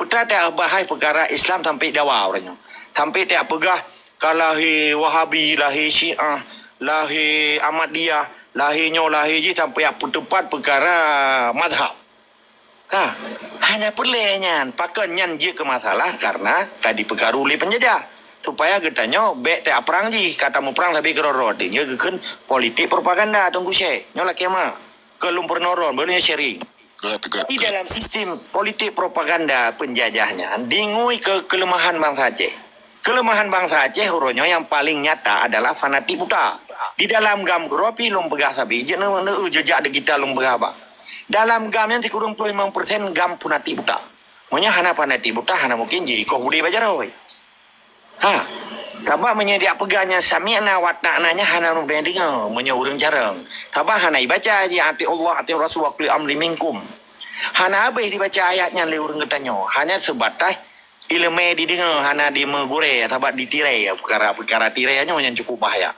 Peue teuma bahai peukara Islam sampai Jawa uroe nyoe. Sampai tapeugah ka lahé Wahabi, lahé Syiah, lahé Ahmadiyah, lahé nyoe, lahé jih sampai peuteupat peukara mazhab. Ka, hana peureulée nyan. Pakon nyan jeuet keu masalah karena ka dipeukaru lé peunjajah. Supaya geutanyoe bék taprang jih, ka tameuprang sabe keudroe-droe. Nyoe geukheun politik propaganda Teungku Syekh. Nyoe lakée ma. Keu lôn peurunoe droe, beuneue sharing. Di dalam sistem politik propaganda peunjajah nyan, dingui keu keuleumahan bansa Aceh. Keuleumahan bansa Aceh uroe nyoe nyang paleng nyata adalah fanatik buta. Di dalam GAM keudroe pih lôn peugah sabe, jeuet neu-, neu-, jeujak digital lôn peugah haba. Dalam GAM nyan sikureueng ploh limong persen GAM fanatik buta. Meunyoe hana fanatik buta, hana mungken jiikoh udeb bak jaroe. Ha. Sabab meunyoe dipeugah nyan sami'na wa ata'na nyan hana ureuëng deungoe meunyoe ureuëng carông. Sabab hana ibaca jih, "Ati'ullah, ati'ur rasul wa ulil amri minkum." Hana habéh dibaca ayat nyan lé ureuëng geutanyoe. Hanya seubatas iéleumé dideungoe, hana dimeugurée, sabab ditirée. Peukara-peukara tirée nyoe nyang cukup bahaya.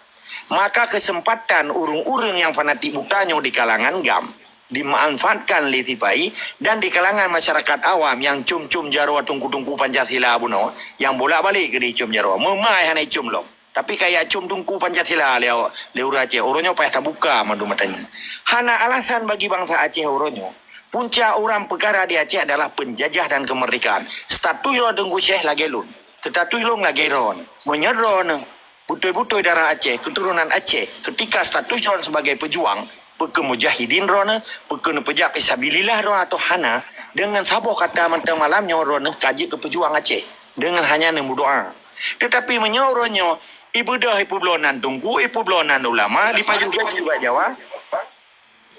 Maka keuseumpatan ureuëng-ureuëng nyang fanatik buta nyoe di kalangan GAM dimanfaatkan lé sipa-i dan di kalangan masyarakat awam nyang com-com jaroe teungku-teungku Pancasila bunoe nyang bolak-balik keu dicom jaroe. Meumai hana icom lom. Tapi kaya com teungku Pancasila lé, lé ureuëng Aceh, uroe nyoe payah tabuka mandum mata nyan. Hana alasan bagi bansa Aceh uroe nyoe. Punca uram peukara di Aceh adalah peunjajah dan keumeurdekaan. Status droe Teungku Syekh lagée lôn. Status lôn lagée droe. Meunyoe droe beutôi-beutôi darah Aceh, keuturonan Aceh, keutika status droe sebagai peujuang, peu kheueh mujahidin droeneuh, peu kheueh neupeujak fisabilillah droeneuh atau hana, deungon saboh kata mantong malam nyoe droeneuh ka jeuet keu peujuang Aceh, deungon hanya neumeudoá. Teutapi meunyoe uroe nyoe, ibeudôh ipeubloe nan teungku, ipeubloe nan ulama, dipajoh-pajoh bak Jawa,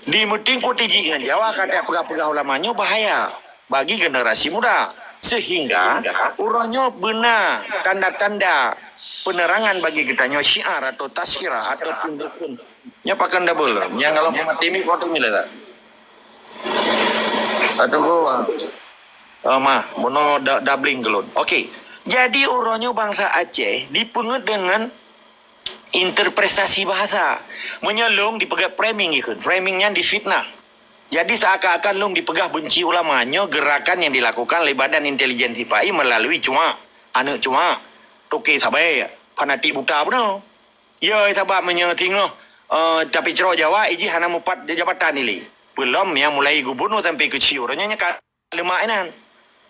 dimeutingkue tijik ngon Jawa ka tapeugah-peugah ulama nyoe bahaya bagi generasi muda. Sehingga uroe nyoe beuna tanda-tanda penerangan bagi geutanyoe syiar atau tazkirah ataupun rukun. Nyoe pakon double. Nyang kalau mati mi kuat mi lah. Atau gua. Oh, mah, bunoe da-, doubling keulôn. Okey. Jadi uroe nyoe bansa Aceh dipeungeut deungon interpretasi bahasa. Meunyoe lôn dipeugah framing ikheun. Framing nyan difitnah. Jadi seakan-akan lôn dipeugah benci ulama. Nyoe gerakan nyang dilakukan lé badan intelijen sipai melalui cuak, aneuk cuak, toke sabai, fanatik buta bunoe. Ya, sabab meunyoe singoh, eh, tapi cok Jawa, iji hana mupat jabatan ilé. Peulom nyang mulai gubunur sampai keu C E O, uroe nyoe ka leumah inan.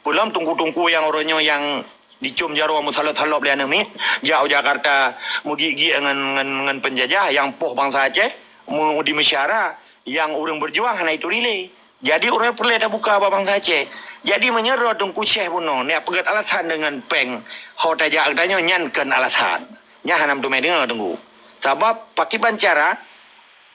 Peulom teungku-teungku nyang uroe nyoe nyang dicom jaroe meusalop-salop lé aneuk miet, jak u Jakarta meugiek-giek ngon, ngon, ngon peunjajah nyang poh bansa Aceh, mu-, di meusyara nyang ureuëng beujuang hana ituri lé. Jadi ureuëng peureulée tabuka bak bansa Aceh. Jadi meunyoe droe Teungku Syekh bunoe neuk peugét alasan deungon péng ho tajak geutanyoe, nyan kon alasan. Nyan hana meuteumé deungoe Teungku. Sabab pakiban cara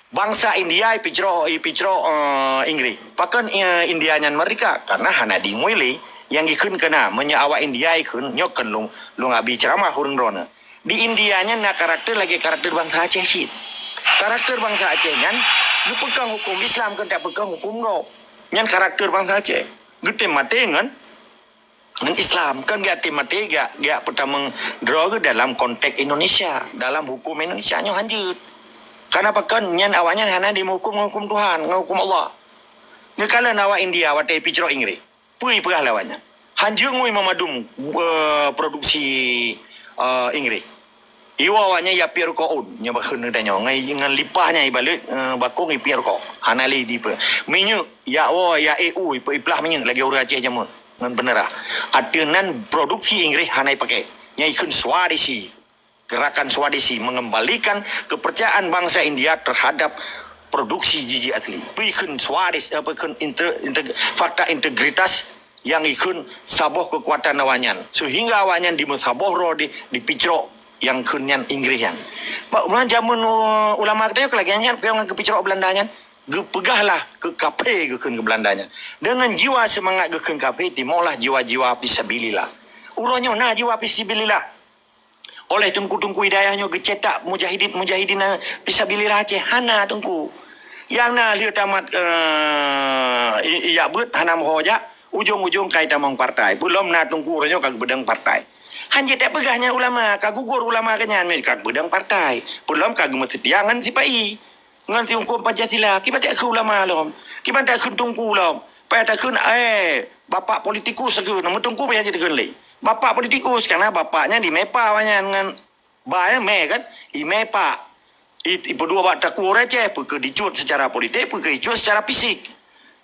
bansa India ipicroh, ipicroh, eh, Inggris. Pakon, eh, India nyan merdeka? Karena hana dimui lé nyang jikheun keunan. Meunyoe awak India ikheun, nyoe kon lôn, lôn abi ceuramah ureuëng droeneuh. Di India nyan na karakter lagée karakter bansa Aceh cit. Karakter bansa Aceh nyan geupeukong huköm Islam, kon tapeukong huköm gob. Nyan karakter bansa Aceh. Geutem maté ngon, ngon Islam. Kon geutem maté, geu-, geupeutamong droe geuh dalam konteks Indonesia, dalam huköm Indonesia nyoe hanjeuet. Karena pakon nyan awaknyan hana dimeuhuköm ngon huköm Tuhan, ngon huköm Allah. Neukalon awak India watée picroh Inggris. Peue ipeugah lé awaknyan? Hanjeuet ngui meumadum, eh, produksi, eh, Inggris. Iwoe awaknyan ya piep rukok ôn, nyoe bakheun tanyoe. Ngon, ngon lipah nyan ibalek, eh, bakong ipiep rukok. Hana lé dipe. Minyeuk, ya woe, ya ék u, ipe-, iplah minyeuk lagée ureuëng Aceh jameun. Ngon peuneurah. Ateueh nan produksi Inggris hana ipakai. Nyan ikheun swadesi. Gerakan swadesi mengembalikan kepercayaan bangsa India terhadap produksi jijik asli. Peue ikheun swadesi, apa ikheun inte-, inte-, fakta integritas nyang ikheun saboh kekuatan awaknyan. Sehingga awaknyan dimeusaboh roh di, dipicrok nyang kheun nyan Inggris nyan. Bak ulang jameun, uh, ulama geutanyoe lagée nyan, nyang geupicrok Belanda nyan, geupeugahlah keu kafé geukheun keu Belanda nyan. Dengan jiwa semangat geukheun kafé, timohlah jiwa-jiwa fisabilillah. Uroe nyoe na jiwa fisabilillah. Oleh teungku-teungku hidayah nyoe geucetak mujahidin-mujahidin, eh, fisabilillah Aceh? Hana, teungku. Nyang na lheueh tamat, eh, i-, i-, jak beuet hana meuho jak, ujong-ujong kai tamong partai. Peulom na teungku uroe nyoe ka geubeudong partai. Hanjeuet tapeugah nyan ulama, ka gugur ulama keunyan, ka geubeudong partai. Peulom ka geumeuseutia ngon sipai. Ngon sihuköm Pancasila, kiban takheun ulama lom, kiban takheun teungku lom, payah takheun, eh, bapak politikus takheun, meuteungku payah takheun lé. Bapak politikus, karena bapak nyan di MEPA awaknyan ngon ba, eh, mé kan, i MEPA. I, ipeuduek bak takue ureuëng Aceh, peu keuh dicut secara politik, peu keuh dicut secara fisik.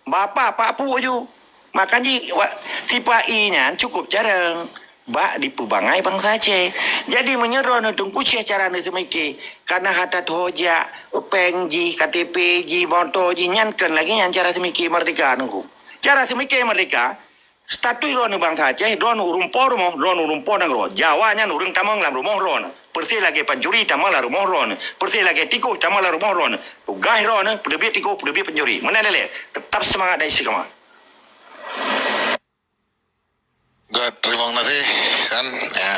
Bapak, pak puk ju. Makanya wa-, sipai nyan cukup jarang bak dipeubangai bansa Aceh. Jadi meunyoe droeneuh teungku Syekh cara neuseumike, kana hareuta teuhojak, péng jih, K T P jih, moto jih, nyan kon lagée nyan cara seumike merdeka teungku. Cara seumike merdeka, status droeneuh bansa Aceh, droeneuh ureuëng po rumoh, droeneuh ureuëng po nanggroe. Jawa nyan ureuëng tamong lam rumoh droeneuh. Persis lagée pancuri tamong lam rumoh droeneuh. Persis lagée tikoh tamong lam rumoh droeneuh. Tugaih droeneuh peuteubiet tikoh, peuteubiet pancuri. Meunan lé, tetap seumangat dan istiqamah. Gét, terima kasih kan. Ya,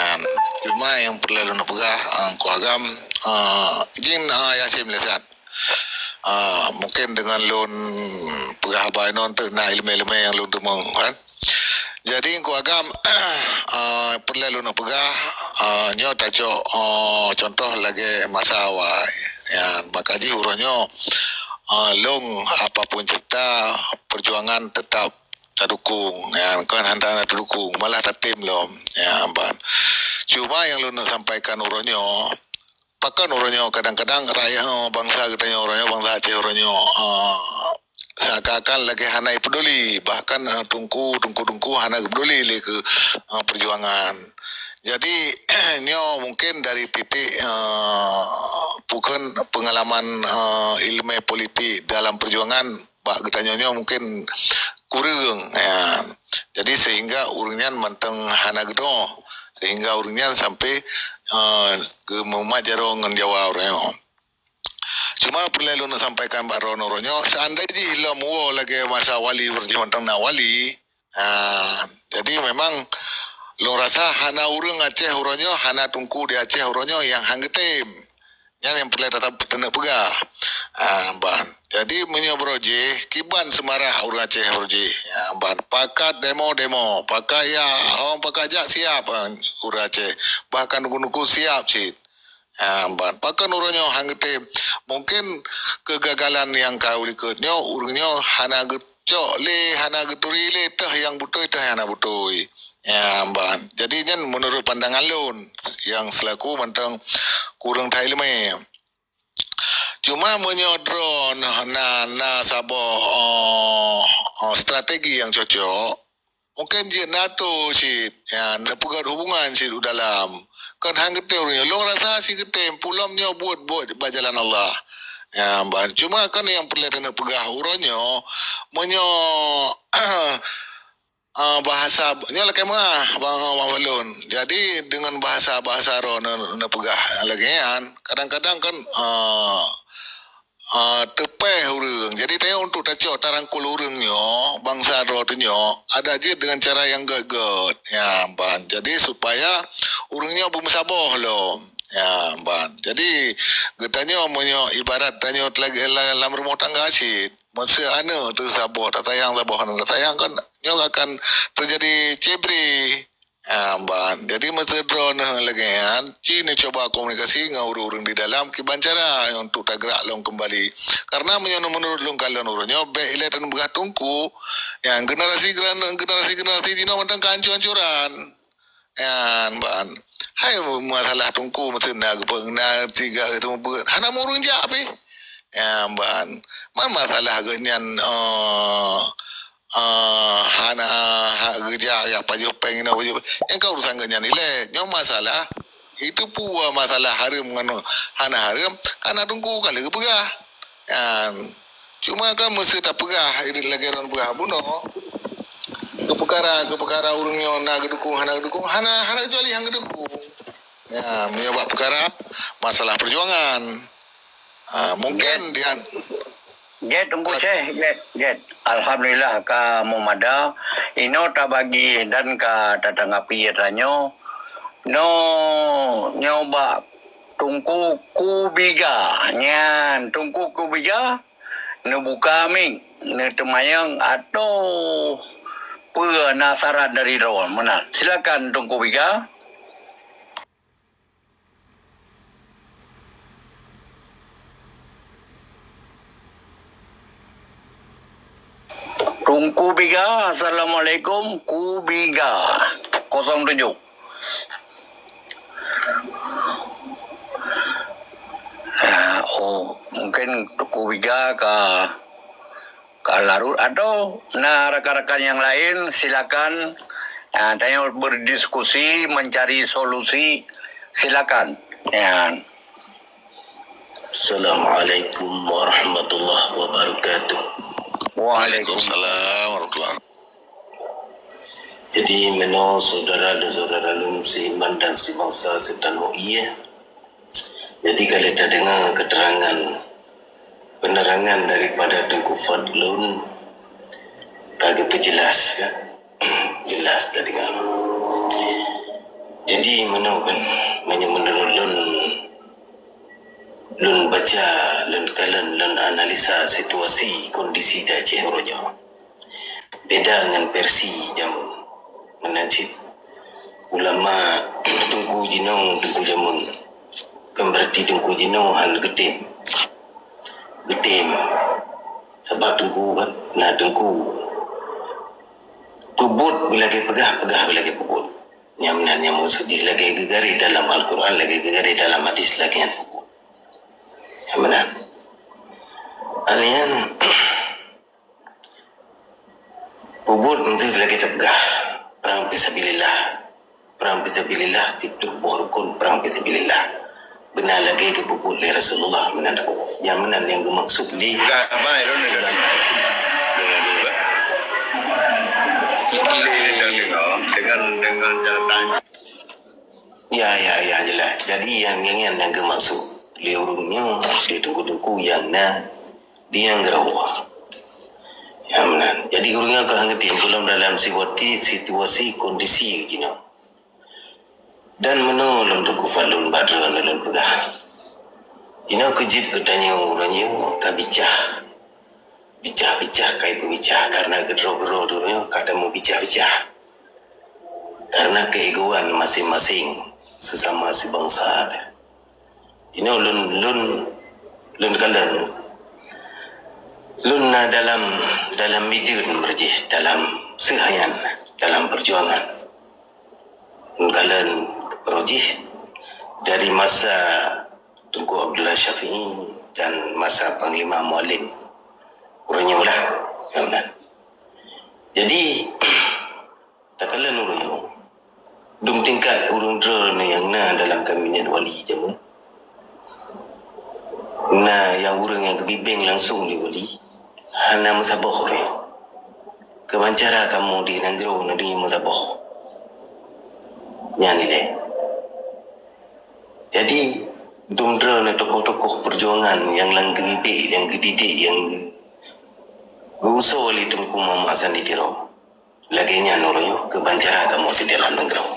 cuma nyang peureulée lôn peugah, ah, Teungku Agam, ah, izin, ah, Yasin melihat. Ah, mungkin dengan lôn peugah haba inoe teuk na iéleumé-iéleumé nyang lôn teumeung kan. Jadi Teungku Agam, ah, peureulée lôn peugah, ah, nyoe tacok, ah, contoh lagée masa awai. Ya, maka jih uroe nyoe, ah, lôn apapun cerita perjuangan tetap tadukung, ya, kon hana tadukung, malah tatem lom, ya, ban. Cuma nyang lôn sampaikan uroe nyoe, pakon uroe nyoe kadang-kadang rakyat, oh, bansa geutanyoe uroe nyoe, bansa Aceh uroe nyoe, ah, seakan-akan lagée hana peduli, bahkan, ah, teungku, teungku-teungku hana peduli lé keu, ah, perjuangan. Jadi, nyoe mungkin dari titik, ah, bukan pengalaman, ah, iéleumé politik dalam perjuangan, bak geutanyoe nyoe mungkin kureueng, ya. Jadi sehingga ureuëng nyan mantong hana geudoh, sehingga ureuëng nyan sampai, eh, geumeumat jaroe ngon Jawa uroe nyoe. Cuma peureulée lôn sampaikan bak droeneuh uroe nyoe, seandai jih lom woe lagée masa wali, uroe nyoe mantong na wali, ha, jadi memang lôn rasa hana ureuëng Aceh uroe nyoe, hana teungku di Aceh uroe nyoe nyang han geutem. Nyan nyang peureulée tatap teuneuk peugah. Ah, ban. Jadi, meunyoe beurojih, kiban seumarah ureuëng Aceh beurojih. Ah, ban. Pakat demo-demo, pakat ya, hong pakat jak siap, ah, ureuëng Aceh. Bahkan nuku-nuku siap cit. Ha, ban. Pakon uroe nyoe han geutem? Mungken keugagalan nyang ka u likot nyoe, ureuëng nyoe hana geucok lé, hana geuturi lé, teuh nyang beutôi, teuh nyang hana beutôi. Ya, ban. Jadi nyan meunurot pandangan lôn, nyang seulaku mantong kureueng that iéleumé. Cuma meunyoe droe na, na saboh, oh, oh, strategi nyang cocok, mungken jeuet na atô cit, ya, neupeugöt hubungan cit u dalam. Kon han geutem ureuëng nyoe. Lôn rasa si geutem, peulom nyoe buet-buet bak jalan Allah. Ya, ban. Cuma kan nyang peureulée taneuk peugah uroe nyoe, meunyoe, ah, bahasa, nyoe lakée meungah, bang, bang Balon. Jadi, deungon bahasa-bahasa droe ne-, neupeugah lagée nyan, kadang-kadang kan, ah, ah, teupéh ureuëng. Jadi, tanyoe untuk tacok tarangkul ureuëng nyoe, bansa droe tanyoe, adak jeuet deungon cara nyang gét-gét. Ya, ban. Jadi, supaya ureuëng nyoe beumeusaboh lom. Ya, ban. Jadi, geutanyoe meunyoe ibarat tanyoe lagée la-, lam rumoh tangga cit, meuseu aneuëk teusaboh, tatayang saboh, hana tatayang kan, nyoe akan teujadi cebre. Ha, ban. Jadi, meuseu droeneuh lagée nyan, ci neucuba komunikasi ngon ureuëng-ureuëng di dalam kiban cara untuk tagrak lom keumbali. Karena meunyoe meunurot lôn kalon uroe nyoe, bék ilée taneuk peugah teungku, nyang generasi, generasi, generasi jinoe mantong ka ancur-ancuran. Nyan, ban. Hai masalah teungku, meuseu na geupeue, na tiga teumeubeut. Hana meu ureuëng jak pih. Nyan, ban. Man masalah geuh nyan, eh, Ah, hana, ha, geujak, ya, pajoh péng inoe, pajoh péng. Nyang ka urusan geuh nyan ilée. Nyoe masalah, itu pue masalah hareuem ngon hana hareuem, ka na teungku ka lheueh geupeugah. Nyan. Cuma kan meuseu tapeugah, irit lagée droen peugah bunoe. Keu peukara, keu peukara ureuëng nyoe na geudukong, hana geudukong, hana, hana keucuali han geudukong. Ya, meunyoe bak peukara masalah peujuangan. Ah, mungken Gét. Dian. Gét, Teungku Syekh, gét, gét. Alhamdulillah ka meumada. Inoe tabagi dan ka tatanggapi tanyoe. No, nyoe bak Teungku Kubiga. Nyan, Teungku Kubiga neubuka mik, neuteumanyong atau peue na syarat dari droe meunan. Silakan Teungku Kubiga. Teungku Biga, assalamualaikum. Kubiga kosong tujuh. Ah, oh, mungkin Teungku Biga ka ka larut atau na rakan-rakan nyang laén, silakan, ah, tanyoe berdiskusi, mencari solusi, silakan. Ya. Assalamualaikum warahmatullahi wabarakatuh. Waalaikumsalam warahmatullahi wabarakatuh. Jadi, meunoe syedara dan syedara lôn seiman dan sebansa seutanoh ié. Jadi, ka lheueh tadeungo keuterangan, penerangan daripada Teungku Fadlun, ka geupeujeulaih, kan? Jeulaih tadeungo. Jadi, meunoe kan, meunyoe meunurot lôn, lôn baca, lôn kalon, lôn analisa situasi kondisi di Aceh uroe nyoe. Beda ngon versi jameun. Meunan cit ulama teungku jinoe ngon teungku jameun. Kan berarti teungku jinoe han geutem. Geutem. Sabab teungku kan, na teungku peubuet beulagée peugah, peugah beulagée peubuet. Nyang meunan nyang maksud jih lagée geugaréh dalam Al-Quran, lagée geugaréh dalam hadis, lagée nyan peubuet. Nyang meunan. Alian Peubuet meunteuk lagée tapeugah, prang fisabilillah. Prang fisabilillah, siplôh boh rukon prang fisabilillah. Beuna lagée geupeubuet lé Rasulullah meunan. Nyang meunan nyang geumaksud lé dengan, dengan catatan. Ya, ya, ya, jeulaih. Jadi, nyang, nyang, nyang, nyang geumaksud lé ureuëng nyoe, lé teungku-teungku nyang na di nanggroe. Ya, meunan. Jadi, ureuëng nyoe ka hana geutem, peulom dalam situasi, situasi kondisi jinoe. Dan meunoe lôn Teungku Fadlun bak droeneuh lôn peugah. Jinoe keu jeuet geutanyoe uroe nyoe ka bicah. Bicah-bicah ka ipeubicah, karena keudroe-keudroe uroe nyoe ka tameubicah-bicah. Karena keegoan maséng-maséng sesama sibansa. Jinoe lôn, lôn, lôn kalon. Lôn na dalam, dalam mideuen beurjih, dalam seuhayan, dalam perjuangan. Lôn kalon beurjih dari masa Teungku Abdullah Syafi'i dan masa Panglima Mualem. Uroe nyoe lah, ya beuna. Jadi, takalon uroe nyoe. Dum tingkat ureuëng droeneuh nyang na dalam kabinet wali jameun. Na nyang ureuëng nyang geubimbéng langsung lé wali, hana meusaboh uroe nyoe. Keubancara kamoe di nanggroe na di meusaboh. Nyan ilée. Jadi, dum droeneuh tokoh-tokoh perjuangan nyang lam geudidik, nyang geudidik, nyang geuusoe lé Teungku Muhammad Hasan di Tiro. Lagée nyan uroe nyoe keubancara kamoe di dalam nanggroe.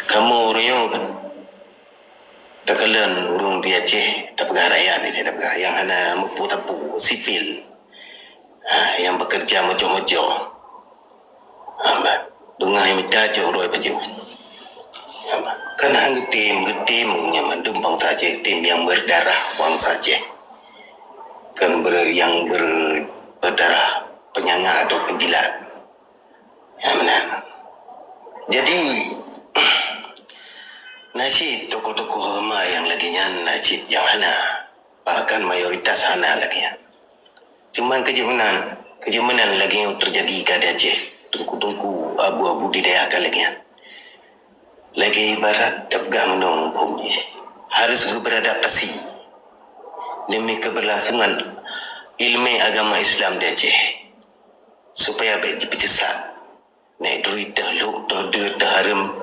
Kamoe uroe nyoe kan takalon ureuëng di Aceh, tapeugah rakyat, di tapeugah nyang hana mupu-tapu, sipil, ha, nyang bekerja meucok-meucok. Ha, beungoh mita cok uroe baju. Ha, kan han geutem, geutem nyang mandum bansa Aceh, tem nyang berdarah bansa Aceh. Kan ber, yang ber, berdarah penyangga atau penjilat. Ya, benar. Jadi, na cit tokoh-tokoh agama nyang lagée nyan, na cit nyang hana. Bahkan mayoritas hana lagée nyan. Cuman keujeuet meunan, keujeuet meunan lagée nyoe teujadi ka di Aceh. Teungku-teungku, abu-abu di dayah ka lagée nyan. Lagée ibarat tapeugah meunoe muphom jih. Harus geuberadaptasi demi keberlangsungan ilmu agama Islam di Aceh. Supaya bék jipeucesat. Nèk duri teuh lhok, teuh deuet, teuh hareuem,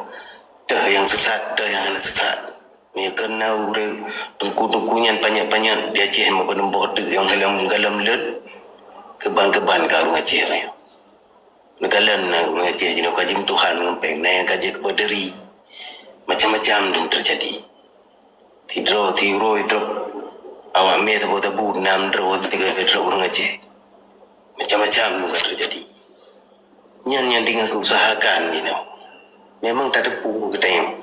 teuh nyang sesat, teuh nyang hana sesat. Meunyoe keunan ureuëng teungku-teungku nyan panyöt-panyöt di Aceh meubeuneuboh teuk nyang galom-galom leuet, keuban-keuban ka ureuëng Aceh nyoe. Neukalon na ureuëng Aceh jinoe ka jimeutuhan ngon péng, na nyang ka jeuet keu peuderi. Macam-macam dum teujadi. Sidroe, siuroe droe, awak mé saboh-saboh, nam droe, tiga droe ureuëng Aceh. Macam-macam dum ka teujadi. Nyan nyang teungoh geuusahakan jinoe. Memang tateupeue geutanyoe.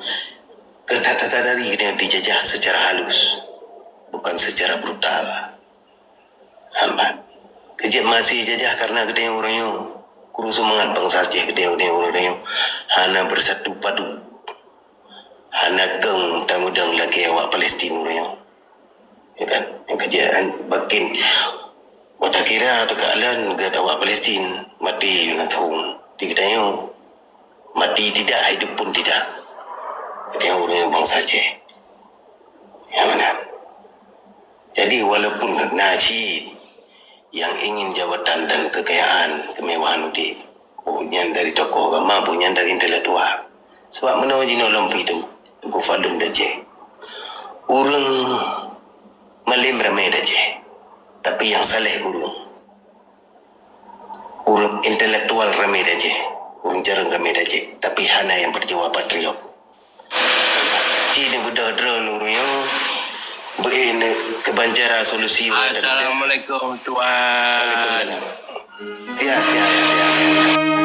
Ka tasadari geutanyoe dijajah secara halus, bukan secara brutal. Hamba. Keujeuet masih jajah karena geutanyoe uroe nyoe. Kuru seumangat bansa Aceh geutanyoe, geutanyoe uroe nyoe. Hana bersatu padu. Hana keueng tameudong lagée awak Palestin uroe nyoe. Ya kan? Nyang keujeuet bakin. Mata kira teuka lon geutanyoe awak Palestin mati na thong. Di geutanyoe. Mati tidak, hidup pun tidak. Geutanyoe uroe nyoe bansa Aceh. Ya benar. Jadi walaupun na cit nyang ingin jabatan dan kekayaan, kemewahan udeb, boh nyan dari tokoh agama, boh nyan dari intelektual. Sebab meunoe jinoe lom pih Teungku Fadlun di Aceh. Ureuëng malem ramé di Aceh, tapi nyang saleh ureuëng. Ureuëng intelektual ramé di Aceh, ureuëng jareueng ramé di Aceh, tapi hana nyang berjiwa patriot. Ci neubeudôh droeneuh uroe nyoe, beu-éh keubancara solusi. Assalamualaikum, Tuan. Waalaikumsalam. Siap, siap, siap, siap.